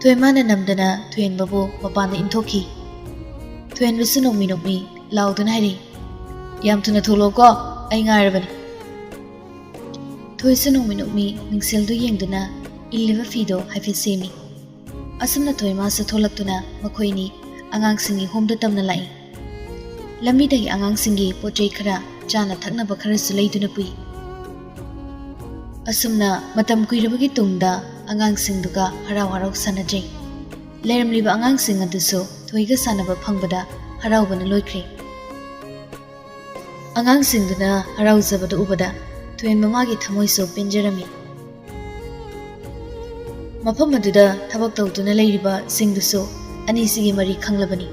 ꯊꯣꯏꯃꯥꯅ ꯅꯝꯗꯅ ꯊꯣꯏꯍꯟꯕꯕꯨ ꯃꯄꯥꯟꯗ ꯏꯟꯊꯣꯛꯈꯤ꯫ ꯊꯣꯏꯍꯟꯕꯁꯨ ꯅꯣꯡꯃꯤ ꯅꯣꯡꯃꯤ ꯂꯥꯎꯗꯨꯅ ꯍꯥꯏꯔꯛꯏ, "ꯌꯥꯝ ꯊꯨꯅ ꯊꯣꯛꯂꯛꯑꯣꯀꯣ, ꯑꯩ ꯉꯥꯏꯔꯕꯅꯤ꯫" ꯊꯣꯏꯁꯨ ꯅꯣꯡꯃꯤ ꯅꯣꯡꯃꯤ ꯃꯤꯡꯁꯦꯜꯗꯨ ꯌꯦꯡꯗꯨꯅ ꯏꯜꯂꯤꯕ ꯐꯤꯗꯣ ꯍꯥꯏꯐꯦꯠ ꯁꯦꯝꯃꯤ꯫ ꯑꯁꯨꯝꯅ ꯊꯣꯏꯃꯥꯁꯨ ꯊꯣꯛꯂꯛꯇꯨꯅ ꯃꯈꯣꯏꯅꯤ ꯑꯉꯥꯡꯁꯤꯡꯒꯤ ꯍꯣꯝꯗ ꯇꯝꯅ ꯂꯥꯛꯏ꯫ ꯂꯝꯕꯤꯗꯒꯤ ꯑꯉꯥꯡꯁꯤꯡꯒꯤ ꯄꯣꯠ ꯆꯩ ꯈꯔ, ꯆꯥꯅ ꯊꯛꯅꯕ ꯈꯔꯁꯨ ꯂꯩꯗꯨꯅ ꯄꯨꯏ꯫ ꯑꯁꯨꯝꯅ ꯃꯇꯝ ꯀꯨꯏꯔꯕꯒꯤ ꯇꯨꯡꯗ ꯑꯉꯥꯡꯁꯤꯡꯗꯨꯒ ꯍꯔꯥꯎ ꯍꯔꯥꯎ ꯁꯥꯟꯅꯖꯩ꯫ ꯂꯩꯔꯝꯂꯤꯕ ꯑꯉꯥꯡꯁꯤꯡ ꯑꯗꯨꯁꯨ ꯊꯣꯏꯒ ꯁꯥꯟꯅꯕ ꯐꯪꯕꯗ ꯍꯔꯥꯎꯕꯅ ꯂꯣꯏꯈ꯭ꯔꯦ꯫ ꯑꯉꯥꯡꯁꯤꯡꯗꯨꯅ ꯍꯔꯥꯎꯖꯕꯗꯨ ꯎꯕꯗ ꯊꯣꯏꯍꯟꯕ ꯃꯥꯒꯤ ꯊꯃꯣꯏꯁꯨ ꯄꯦꯟꯖꯔꯝꯃꯤ꯫ ꯃꯐꯝ ꯑꯗꯨꯗ ꯊꯕꯛ ꯇꯧꯗꯨꯅ ꯂꯩꯔꯤꯕꯁꯤꯡꯗꯨꯁꯨ ꯑꯅꯤꯁꯤꯒꯤ ꯃꯔꯤ ꯈꯪꯂꯕꯅꯤ꯫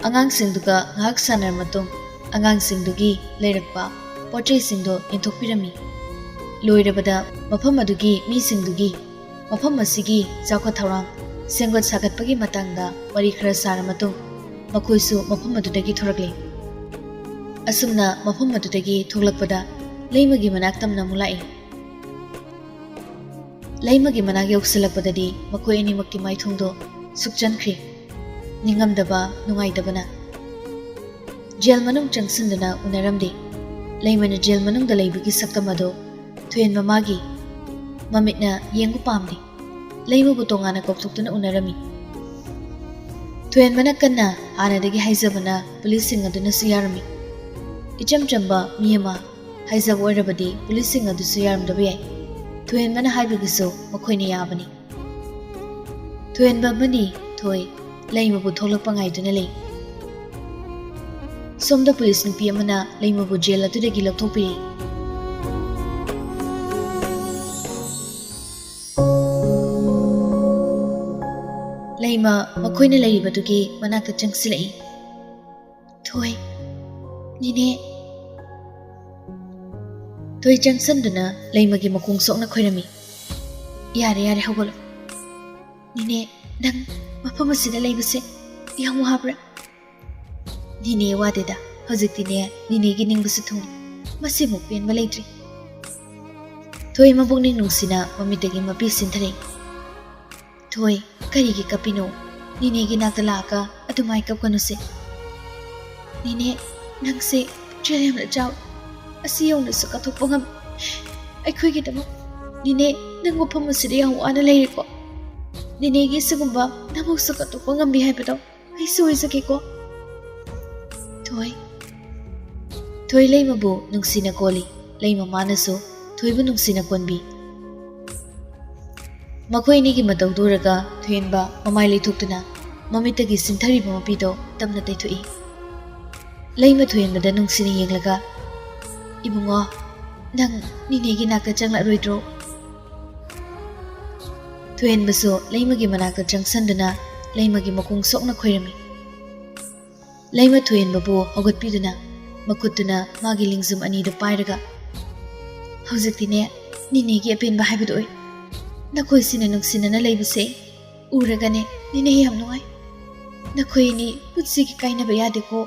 ꯑꯉꯥꯡꯁꯤꯡꯗꯨꯒ ꯉꯥꯏꯍꯥꯛ ꯁꯥꯟꯅꯔ ꯃꯇꯨꯡ, ꯑꯉꯥꯡꯁꯤꯡꯗꯨꯒꯤ ꯂꯩꯔꯛꯄ ꯄꯣꯠ ꯆꯩꯁꯤꯡꯗꯣ ꯌꯦꯟꯊꯣꯛꯄꯤꯔꯝꯃꯤ꯫ ꯂꯣꯏꯔꯕꯗ ꯃꯐꯝ ꯑꯗꯨꯒꯤ ꯃꯤꯁꯤꯡꯗꯨꯒꯤ ꯃꯐꯝ ꯑꯁꯤꯒꯤ ꯆꯥꯎꯈꯠ ꯊꯧꯔꯥꯡ, ꯁꯦꯝꯒꯠ ꯁꯥꯒꯠꯄꯒꯤ ꯃꯇꯥꯡꯗ ꯋꯥꯔꯤ ꯈꯔ ꯁꯥꯔ ꯃꯇꯨꯡ, ꯃꯈꯣꯏꯁꯨ ꯃꯐꯝ ꯑꯗꯨꯗꯒꯤ ꯊꯣꯔꯛꯂꯦ꯫ ꯑꯁꯨꯝꯅ ꯃꯐꯝ ꯑꯗꯨꯗꯒꯤ ꯊꯣꯛꯂꯛꯄꯗ ꯂꯩꯃꯒꯤ ꯃꯅꯥꯛ ꯇꯝꯅ ꯑꯃꯨꯛ ꯂꯥꯛꯏ꯫ ꯂꯩꯃꯒꯤ ꯃꯅꯥꯛ ꯌꯧꯁꯤꯜꯂꯛꯄꯗꯗꯤ ꯃꯈꯣꯏ ꯑꯅꯤꯃꯛꯀꯤ ꯃꯥꯏꯊꯣꯡꯗꯣ ꯁꯨꯛꯆꯟꯈ꯭ꯔꯦ꯫ ꯅꯤꯡꯉꯝꯗꯕ, ꯅꯨꯡꯉꯥꯏꯇꯕꯅ꯫ ꯖꯦꯜ ꯃꯅꯨꯡ ꯆꯪꯁꯤꯟꯗꯨꯅ ꯎꯅꯔꯝꯗꯦ꯫ ꯂꯩꯃꯅ ꯖꯦꯜ ꯃꯅꯨꯡꯗ ꯂꯩꯕꯒꯤ ꯁꯛꯇꯝ ꯑꯗꯣ ꯊꯣꯏꯍꯟꯕ ꯃꯥꯒꯤ ꯃꯃꯤꯠꯅ ꯌꯦꯡꯕ ꯄꯥꯝꯗꯦ꯫ ꯂꯩꯃꯕꯨ ꯇꯣꯉꯥꯟꯅ ꯀꯧꯊꯣꯛꯇꯨꯅ ꯎꯅꯔꯝꯃꯤ꯫ ꯊꯣꯏꯍꯟꯕꯅ ꯀꯟꯅ ꯍꯥꯟꯅꯗꯒꯤ ꯍꯥꯏꯖꯕꯅ ꯄꯨꯂꯤꯁꯁꯤꯡ ꯑꯗꯨꯅꯁꯨ ꯌꯥꯔꯝꯃꯤ꯫ ꯏꯆꯝ ꯆꯝꯕ ꯃꯤ ꯑꯃ ꯍꯥꯏꯖꯕ ꯑꯣꯏꯔꯕꯗꯤ ꯄꯨꯂꯤꯁꯁꯤꯡ ꯑꯗꯨꯁꯨ ꯌꯥꯔꯝꯗꯕ ꯌꯥꯏ꯫ ꯊꯣꯏꯍꯟꯕꯅ ꯍꯥꯏꯕꯒꯤꯁꯨ ꯃꯈꯣꯏꯅ ꯌꯥꯕꯅꯤ꯫ ꯊꯣꯏꯍꯟꯕ ꯑꯃꯗꯤ ꯊꯣꯏ ꯂꯩꯃꯕꯨ ꯊꯣꯛꯂꯛꯄ ꯉꯥꯏꯗꯨꯅ ꯂꯩ꯫ ꯁꯣꯝꯗ ꯄꯨꯂꯤꯁ ꯅꯨꯄꯤ ꯑꯃꯅ ꯂꯩꯃꯕꯨ ꯖꯦꯜ ꯑꯗꯨꯗꯒꯤ ꯂꯧꯊꯣꯛꯄꯤꯔꯤ꯫ ꯂꯩꯃ ꯃꯈꯣꯏꯅ ꯂꯩꯔꯤꯕꯗꯨꯒꯤ ꯃꯅꯥꯛꯇ ꯆꯪꯁꯤꯜꯂꯛꯏ꯫ "ꯊꯣꯏ, ꯅꯦꯅꯦ꯫" ꯊꯣꯏ ꯆꯪꯁꯟꯗꯨꯅ ꯂꯩꯃꯒꯤ ꯃꯈꯣꯡ ꯁꯣꯛꯅ ꯈꯣꯏꯔꯝꯃꯤ꯫ "ꯌꯥꯔꯦ, ꯌꯥꯔꯦ, ꯍꯧꯒꯠꯂꯣ꯫ ꯅꯦꯅꯦ, ꯅꯪ ꯃꯐꯝ ꯑꯁꯤꯗ ꯂꯩꯕꯁꯦ ꯌꯥꯝ ꯋꯥꯕ꯭ꯔꯥ?" "ꯅꯦꯅꯦ ꯋꯥꯗꯦꯗ, ꯍꯧꯖꯤꯛꯇꯤꯅꯦ ꯅꯦꯅꯦꯒꯤ ꯅꯤꯡꯕꯁꯨ ꯊꯨꯡꯉꯤ꯫ ꯃꯁꯤꯃꯨꯛ ꯄꯦꯟꯕ ꯂꯩꯇ꯭ꯔꯤ꯫" ꯊꯣꯏ ꯃꯕꯨꯛꯅꯤꯡ ꯅꯨꯡꯁꯤꯅ ꯃꯃꯤꯠꯇꯒꯤ ꯃꯄꯤ ꯁꯤꯟꯊꯔꯛꯏ꯫ "ꯊꯣꯏ, ꯀꯔꯤꯒꯤ ꯀꯞꯄꯤꯅꯣ? ꯅꯦꯅꯦꯒꯤ ꯅꯥꯛꯇ ꯂꯥꯛꯑꯒ ꯑꯗꯨꯃꯥꯏ ꯀꯞꯀꯅꯨꯁꯦ꯫ ꯅꯦꯅꯦ, ꯅꯪꯁꯦ ꯄꯨꯛꯆꯦꯜ ꯌꯥꯝꯅ ꯆꯥꯎꯏ꯫ ꯑꯁꯤ ꯌꯧꯅꯁꯨ ꯀꯠꯊꯣꯛꯄ ꯉꯝꯃꯤ ꯑꯩꯈꯣꯏꯒꯤꯗꯃꯛ꯫ ꯅꯦꯅꯦ, ꯅꯪ ꯃꯐꯝ ꯑꯁꯤꯗ ꯌꯥꯝ ꯋꯥꯅ ꯂꯩꯔꯦꯀꯣ꯫ ꯅꯦꯅꯦꯒꯤ ꯁꯤꯒꯨꯝꯕ ꯅꯃꯛꯁꯨ ꯀꯠꯊꯣꯛꯄ ꯉꯝꯕꯤ ꯍꯥꯏꯕꯗꯣ ꯑꯩꯁꯨ ꯑꯣꯏꯖꯒꯦꯀꯣ꯫" ꯊꯣꯏ꯫ ꯊꯣꯏ ꯂꯩꯃꯕꯨ ꯅꯨꯡꯁꯤꯅ ꯀꯣꯜꯂꯤ꯫ ꯂꯩꯃ ꯃꯥꯅꯁꯨ ꯊꯣꯏꯕꯨ ꯅꯨꯡꯁꯤꯅ ꯀꯣꯟꯕꯤ꯫ ꯃꯈꯣꯏ ꯑꯅꯤꯒꯤ ꯃꯇꯧꯗꯨ ꯎꯔꯒ ꯊꯣꯏꯍꯟꯕ ꯃꯃꯥꯏ ꯂꯩꯊꯣꯛꯇꯨꯅ ꯃꯃꯤꯠꯇꯒꯤ ꯁꯤꯟꯊꯔꯤꯕ ꯃꯄꯤꯗꯣ ꯇꯞꯅ ꯇꯩꯊꯣꯛꯏ꯫ ꯂꯩꯃ ꯊꯣꯏꯍꯟꯕꯗ ꯅꯨꯡꯁꯤꯅ ꯌꯦꯡꯂꯒ, "ꯏꯕꯨꯡꯉꯣ, ꯅꯪ ꯅꯦꯅꯦꯒꯤ ꯅꯥꯛꯇ ꯆꯪꯂꯛꯂꯣꯏꯗ꯭ꯔꯣ?" ꯊꯣꯏꯍꯟꯕꯁꯨ ꯂꯩꯃꯒꯤ ꯃꯅꯥꯛꯇ ꯆꯪꯁꯟꯗꯨꯅ ꯂꯩꯃꯒꯤ ꯃꯈꯣꯡ ꯁꯣꯛꯅ ꯈꯣꯏꯔꯝꯃꯤ꯫ ꯂꯩꯃ ꯊꯣꯏꯍꯟꯕꯕꯨ ꯍꯧꯒꯠꯄꯤꯗꯨꯅ ꯃꯈꯨꯠꯇꯨꯅ ꯃꯥꯒꯤ ꯂꯦꯡꯖꯨꯝ ꯑꯅꯤꯗꯨ ꯄꯥꯏꯔꯒ, "ꯍꯧꯖꯤꯛꯇꯤꯅꯦ, ꯅꯦꯅꯦꯒꯤ ꯑꯄꯦꯟꯕ ꯍꯥꯏꯕꯗꯨ ꯑꯣꯏ꯫ ꯅꯈꯣꯏꯁꯤꯅ ꯅꯨꯡꯁꯤꯅꯅ ꯂꯩꯕꯁꯦ ꯎꯔꯒꯅꯦ, ꯅꯦꯅꯦ ꯌꯥꯝ ꯅꯨꯡꯉꯥꯏ꯫ ꯅꯈꯣꯏ ꯑꯅꯤ ꯄꯨꯟꯁꯤꯒꯤ ꯀꯥꯏꯅꯕ ꯌꯥꯗꯦꯀꯣ꯫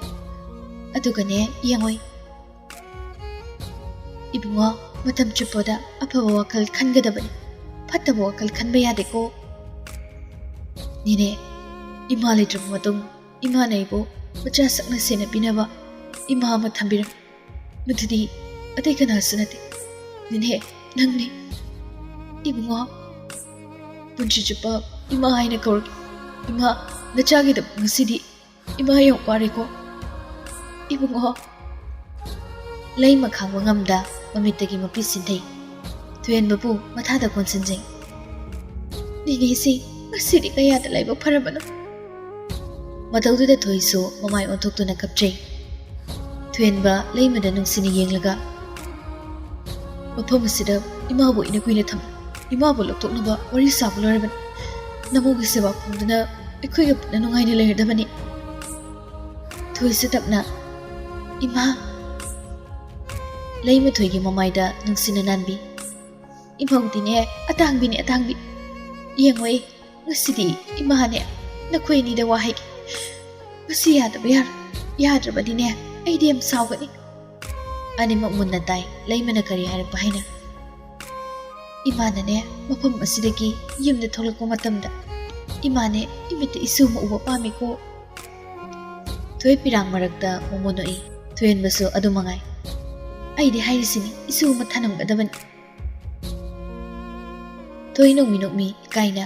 ꯑꯗꯨꯒꯅꯦ, ꯌꯦꯡꯉꯣꯏ, ꯏꯕꯨꯡꯉꯣ, ꯃꯇꯝ ꯆꯨꯞꯄꯗ ꯑꯐꯕ ꯋꯥꯈꯜ ꯈꯟꯒꯗꯕꯅꯤ, ꯐꯠꯇꯕ ꯋꯥꯈꯜ ꯈꯟꯕ ꯌꯥꯗꯦꯀꯣ꯫ ꯅꯦꯅꯦ, ꯏꯃꯥ ꯂꯩꯇ꯭ꯔꯕ ꯃꯇꯨꯡ ꯏꯃꯥꯅ ꯑꯩꯕꯨ ꯃꯆꯥ ꯁꯛꯅ ꯁꯦꯟꯅꯕꯤꯅꯕ ꯏꯃꯥ ꯑꯃ ꯊꯝꯕꯤꯔꯝꯃꯤ꯫ ꯃꯗꯨꯗꯤ ꯑꯇꯩ ꯀꯅꯥꯁꯨ ꯅꯠꯇꯦ, ꯅꯦꯅꯦ, ꯅꯪꯅꯤ꯫ ꯏꯕꯨꯡꯉꯣ, ꯄꯨꯟꯁꯤ ꯆꯨꯞꯄ ꯏꯃꯥ ꯍꯥꯏꯅ ꯀꯧꯔꯒꯦ꯫ ꯏꯃꯥ, ꯅꯆꯥꯒꯤꯗꯃꯛ ꯉꯁꯤꯗꯤ ꯏꯃꯥ ꯌꯥꯝ ꯋꯥꯔꯦꯀꯣ꯫ ꯏꯕꯨꯡꯉꯣ꯫ ꯂꯩꯃ ꯈꯥꯡꯕ ꯉꯝꯗ ꯃꯃꯤꯠꯇꯒꯤ ꯃꯄꯤ ꯁꯤꯟꯊꯩ꯫ ꯊꯣꯏꯍꯦꯟꯕꯕꯨ ꯃꯊꯥꯗ ꯀꯣꯟꯁꯤꯟꯖꯩ꯫ "ꯅꯦꯅꯦꯁꯤ ꯉꯁꯤꯗꯤ ꯀꯌꯥꯗ ꯂꯥꯏꯕꯛ ꯐꯔꯕꯅꯣ!" ꯃꯇꯧꯗꯨꯗ ꯊꯣꯏꯁꯨ ꯃꯃꯥꯏ ꯑꯣꯟꯊꯣꯛꯇꯨꯅ ꯀꯞꯆꯩ꯫ ꯊꯣꯏꯍꯦꯟꯕ ꯂꯩꯃꯗ ꯅꯨꯡꯁꯤꯅ ꯌꯦꯡꯂꯒ, "ꯃꯐꯝ ꯑꯁꯤꯗ ꯏꯃꯥꯕꯨ ꯑꯩꯅ ꯀꯨꯏꯅ ꯊꯝ-, ꯏꯃꯥꯕꯨ ꯂꯧꯊꯣꯛꯅꯕ ꯋꯥꯔꯤ ꯁꯥꯕ ꯂꯣꯏꯔꯕꯅꯤ꯫ ꯅꯃꯧꯒꯤ ꯁꯦꯕꯥ ꯐꯪꯗꯨꯅ ꯑꯩꯈꯣꯏꯒ ꯄꯨꯟꯅ ꯅꯨꯡꯉꯥꯏꯅ ꯂꯩꯔꯗꯕꯅꯤ꯫" ꯊꯣꯏꯁꯨ ꯇꯞꯅ, "ꯏꯃꯥ!" ꯂꯩꯃ ꯊꯣꯏꯒꯤ ꯃꯃꯥꯏꯗ ꯅꯨꯡꯁꯤꯅ ꯅꯥꯟꯕꯤ꯫ "ꯏꯃꯧꯗꯤꯅꯦ, ꯑꯇꯥꯡꯕꯤꯅꯦ, ꯑꯇꯥꯡꯕꯤ꯫ ꯌꯦꯡꯉꯣ, ꯉꯁꯤꯗꯤ ꯏꯃꯥꯅꯦ, ꯅꯈꯣꯏ ꯑꯅꯤꯗ ꯋꯥ ꯍꯥꯏꯒꯦ꯫ ꯃꯁꯤ ꯌꯥꯗꯕ ꯌꯥꯔꯣꯏ꯫ ꯌꯥꯗ꯭ꯔꯕꯗꯤꯅꯦ, ꯑꯩꯗꯤ ꯌꯥꯝ ꯁꯥꯎꯒꯅꯤ꯫" ꯑꯅꯤꯃꯛ ꯃꯨꯟꯅ ꯇꯥꯏ, ꯂꯩꯃꯅ ꯀꯔꯤ ꯍꯥꯏꯔꯛꯄ ꯍꯥꯏꯅ꯫ "ꯏꯃꯥꯅꯅꯦ, ꯃꯐꯝ ꯑꯁꯤꯗꯒꯤ ꯌꯨꯝꯗ ꯊꯣꯛꯂꯛꯄ ꯃꯇꯝꯗ ꯏꯃꯥꯅꯦ, ꯏꯃꯤꯠꯇ ꯏꯁꯨ ꯑꯃ ꯎꯕ ꯄꯥꯝꯃꯤꯀꯣ꯫" ꯊꯣꯏ ꯄꯤꯔꯥꯡ ꯃꯔꯛꯇ ꯃꯣꯃꯣ ꯅꯣꯛꯏ꯫ ꯊꯣꯏꯍꯦꯟꯕꯁꯨ ꯑꯗꯨ ꯃꯉꯥꯏ꯫ "ꯑꯩꯗꯤ ꯍꯥꯏꯔꯤꯁꯤꯅꯤ, ꯏꯁꯨ ꯑꯃ ꯊꯅꯝꯒꯗꯕꯅꯤ꯫" ꯊꯣꯏ ꯅꯣꯡꯃꯤ ꯅꯣꯛꯃꯤ ꯏꯀꯥꯏꯅ,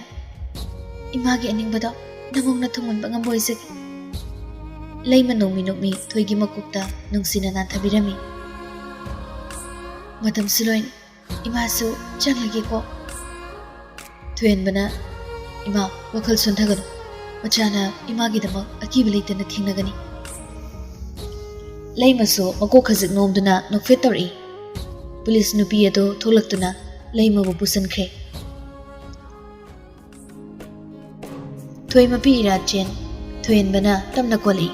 "ꯏꯃꯥꯒꯤ ꯑꯅꯤꯡꯕꯗꯣ ꯅꯃꯧꯅ ꯊꯨꯡꯍꯟꯕ ꯉꯝꯕ ꯑꯣꯏꯖꯒꯦ꯫" ꯂꯩꯃ ꯅꯣꯡꯃꯤ ꯅꯣꯛꯃꯤ ꯊꯣꯏꯒꯤ ꯃꯀꯣꯛꯇ ꯅꯨꯡꯁꯤꯅ ꯅꯥꯟꯊꯕꯤꯔꯝꯃꯤ꯫ "ꯃꯇꯝꯁꯨ ꯂꯣꯏꯔꯦ, ꯏꯃꯥꯁꯨ ꯆꯪꯂꯒꯦꯀꯣ꯫" ꯊꯣꯏꯍꯦꯟꯕꯅ, "ꯏꯃꯥ, ꯋꯥꯈꯜ ꯁꯣꯟꯊꯒꯅꯨ꯫ ꯃꯆꯥꯅ ꯏꯃꯥꯒꯤꯗꯃꯛ ꯑꯀꯤꯕ ꯂꯩꯇꯅ ꯊꯦꯡꯅꯒꯅꯤ꯫" ꯂꯩꯃꯁꯨ ꯃꯀꯣꯛ ꯈꯖꯤꯛ ꯅꯣꯝꯗꯨꯅ ꯅꯣꯛꯐꯦꯠ ꯇꯧꯔꯛꯏ꯫ ꯄꯨꯂꯤꯁ ꯅꯨꯄꯤ ꯑꯗꯨ ꯊꯣꯛꯂꯛꯇꯨꯅ ꯂꯩꯃꯕꯨ ꯄꯨꯁꯤꯟꯈ꯭ꯔꯦ꯫ ꯊꯣꯏ ꯃꯄꯤ ꯏꯔꯥ ꯆꯦꯟ꯫ ꯊꯣꯏꯍꯦꯟꯕꯅ ꯇꯞꯅ ꯀꯣꯜꯂꯛꯏ꯫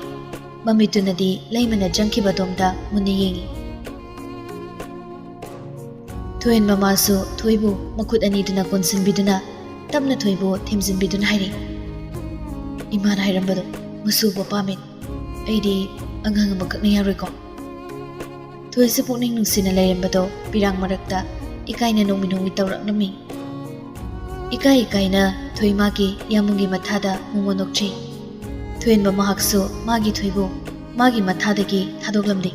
ꯃꯃꯤꯠꯇꯨꯅꯗꯤ ꯂꯩꯃꯅ ꯆꯪꯈꯤꯕ ꯑꯗꯣꯝꯗ ꯃꯨꯟꯅ ꯌꯦꯡꯉꯤ꯫ ꯊꯣꯏꯍꯦꯟꯕ ꯃꯥꯁꯨ ꯊꯣꯏꯕꯨ ꯃꯈꯨꯠ ꯑꯅꯤꯗꯨꯅ ꯀꯣꯟꯁꯤꯟꯕꯤꯗꯨꯅ ꯇꯞꯅ ꯊꯣꯏꯕꯨ ꯊꯦꯝꯖꯤꯟꯕꯤꯗꯨꯅ ꯍꯥꯏꯔꯛꯏ, "ꯏꯃꯥꯅ ꯍꯥꯏꯔꯝꯕꯗꯣ ꯃꯆꯨ ꯄꯥꯝꯃꯦ꯫ ꯑꯩꯗꯤ ꯑꯉꯥꯡ ꯑꯃꯈꯛꯅ ꯌꯥꯔꯣꯏꯀꯣ?" ꯊꯣꯏꯁꯨ ꯄꯨꯛꯅꯤꯡ ꯅꯨꯡꯁꯤꯅ ꯂꯩꯔꯝꯕꯗꯣ ꯄꯤꯔꯥꯡ ꯃꯔꯛꯇ ꯏꯀꯥꯏꯅ ꯅꯣꯡꯃꯤ ꯅꯣꯡꯃꯤ ꯇꯧꯔꯛꯂꯝꯃꯤ꯫ ꯏꯀꯥꯏ ꯏꯀꯥꯏꯅ ꯊꯣꯏ ꯃꯥꯒꯤ ꯌꯥꯝꯕꯨꯡꯒꯤ ꯃꯊꯥꯗ ꯃꯣꯃꯣ ꯅꯣꯛꯆꯩ꯫ ꯊꯣꯏꯍꯦꯟꯕ ꯃꯍꯥꯛꯁꯨ ꯃꯥꯒꯤ ꯊꯣꯏꯕꯨ ꯃꯥꯒꯤ ꯃꯊꯥꯗꯒꯤ ꯊꯥꯗꯣꯛꯂꯝꯗꯦ꯫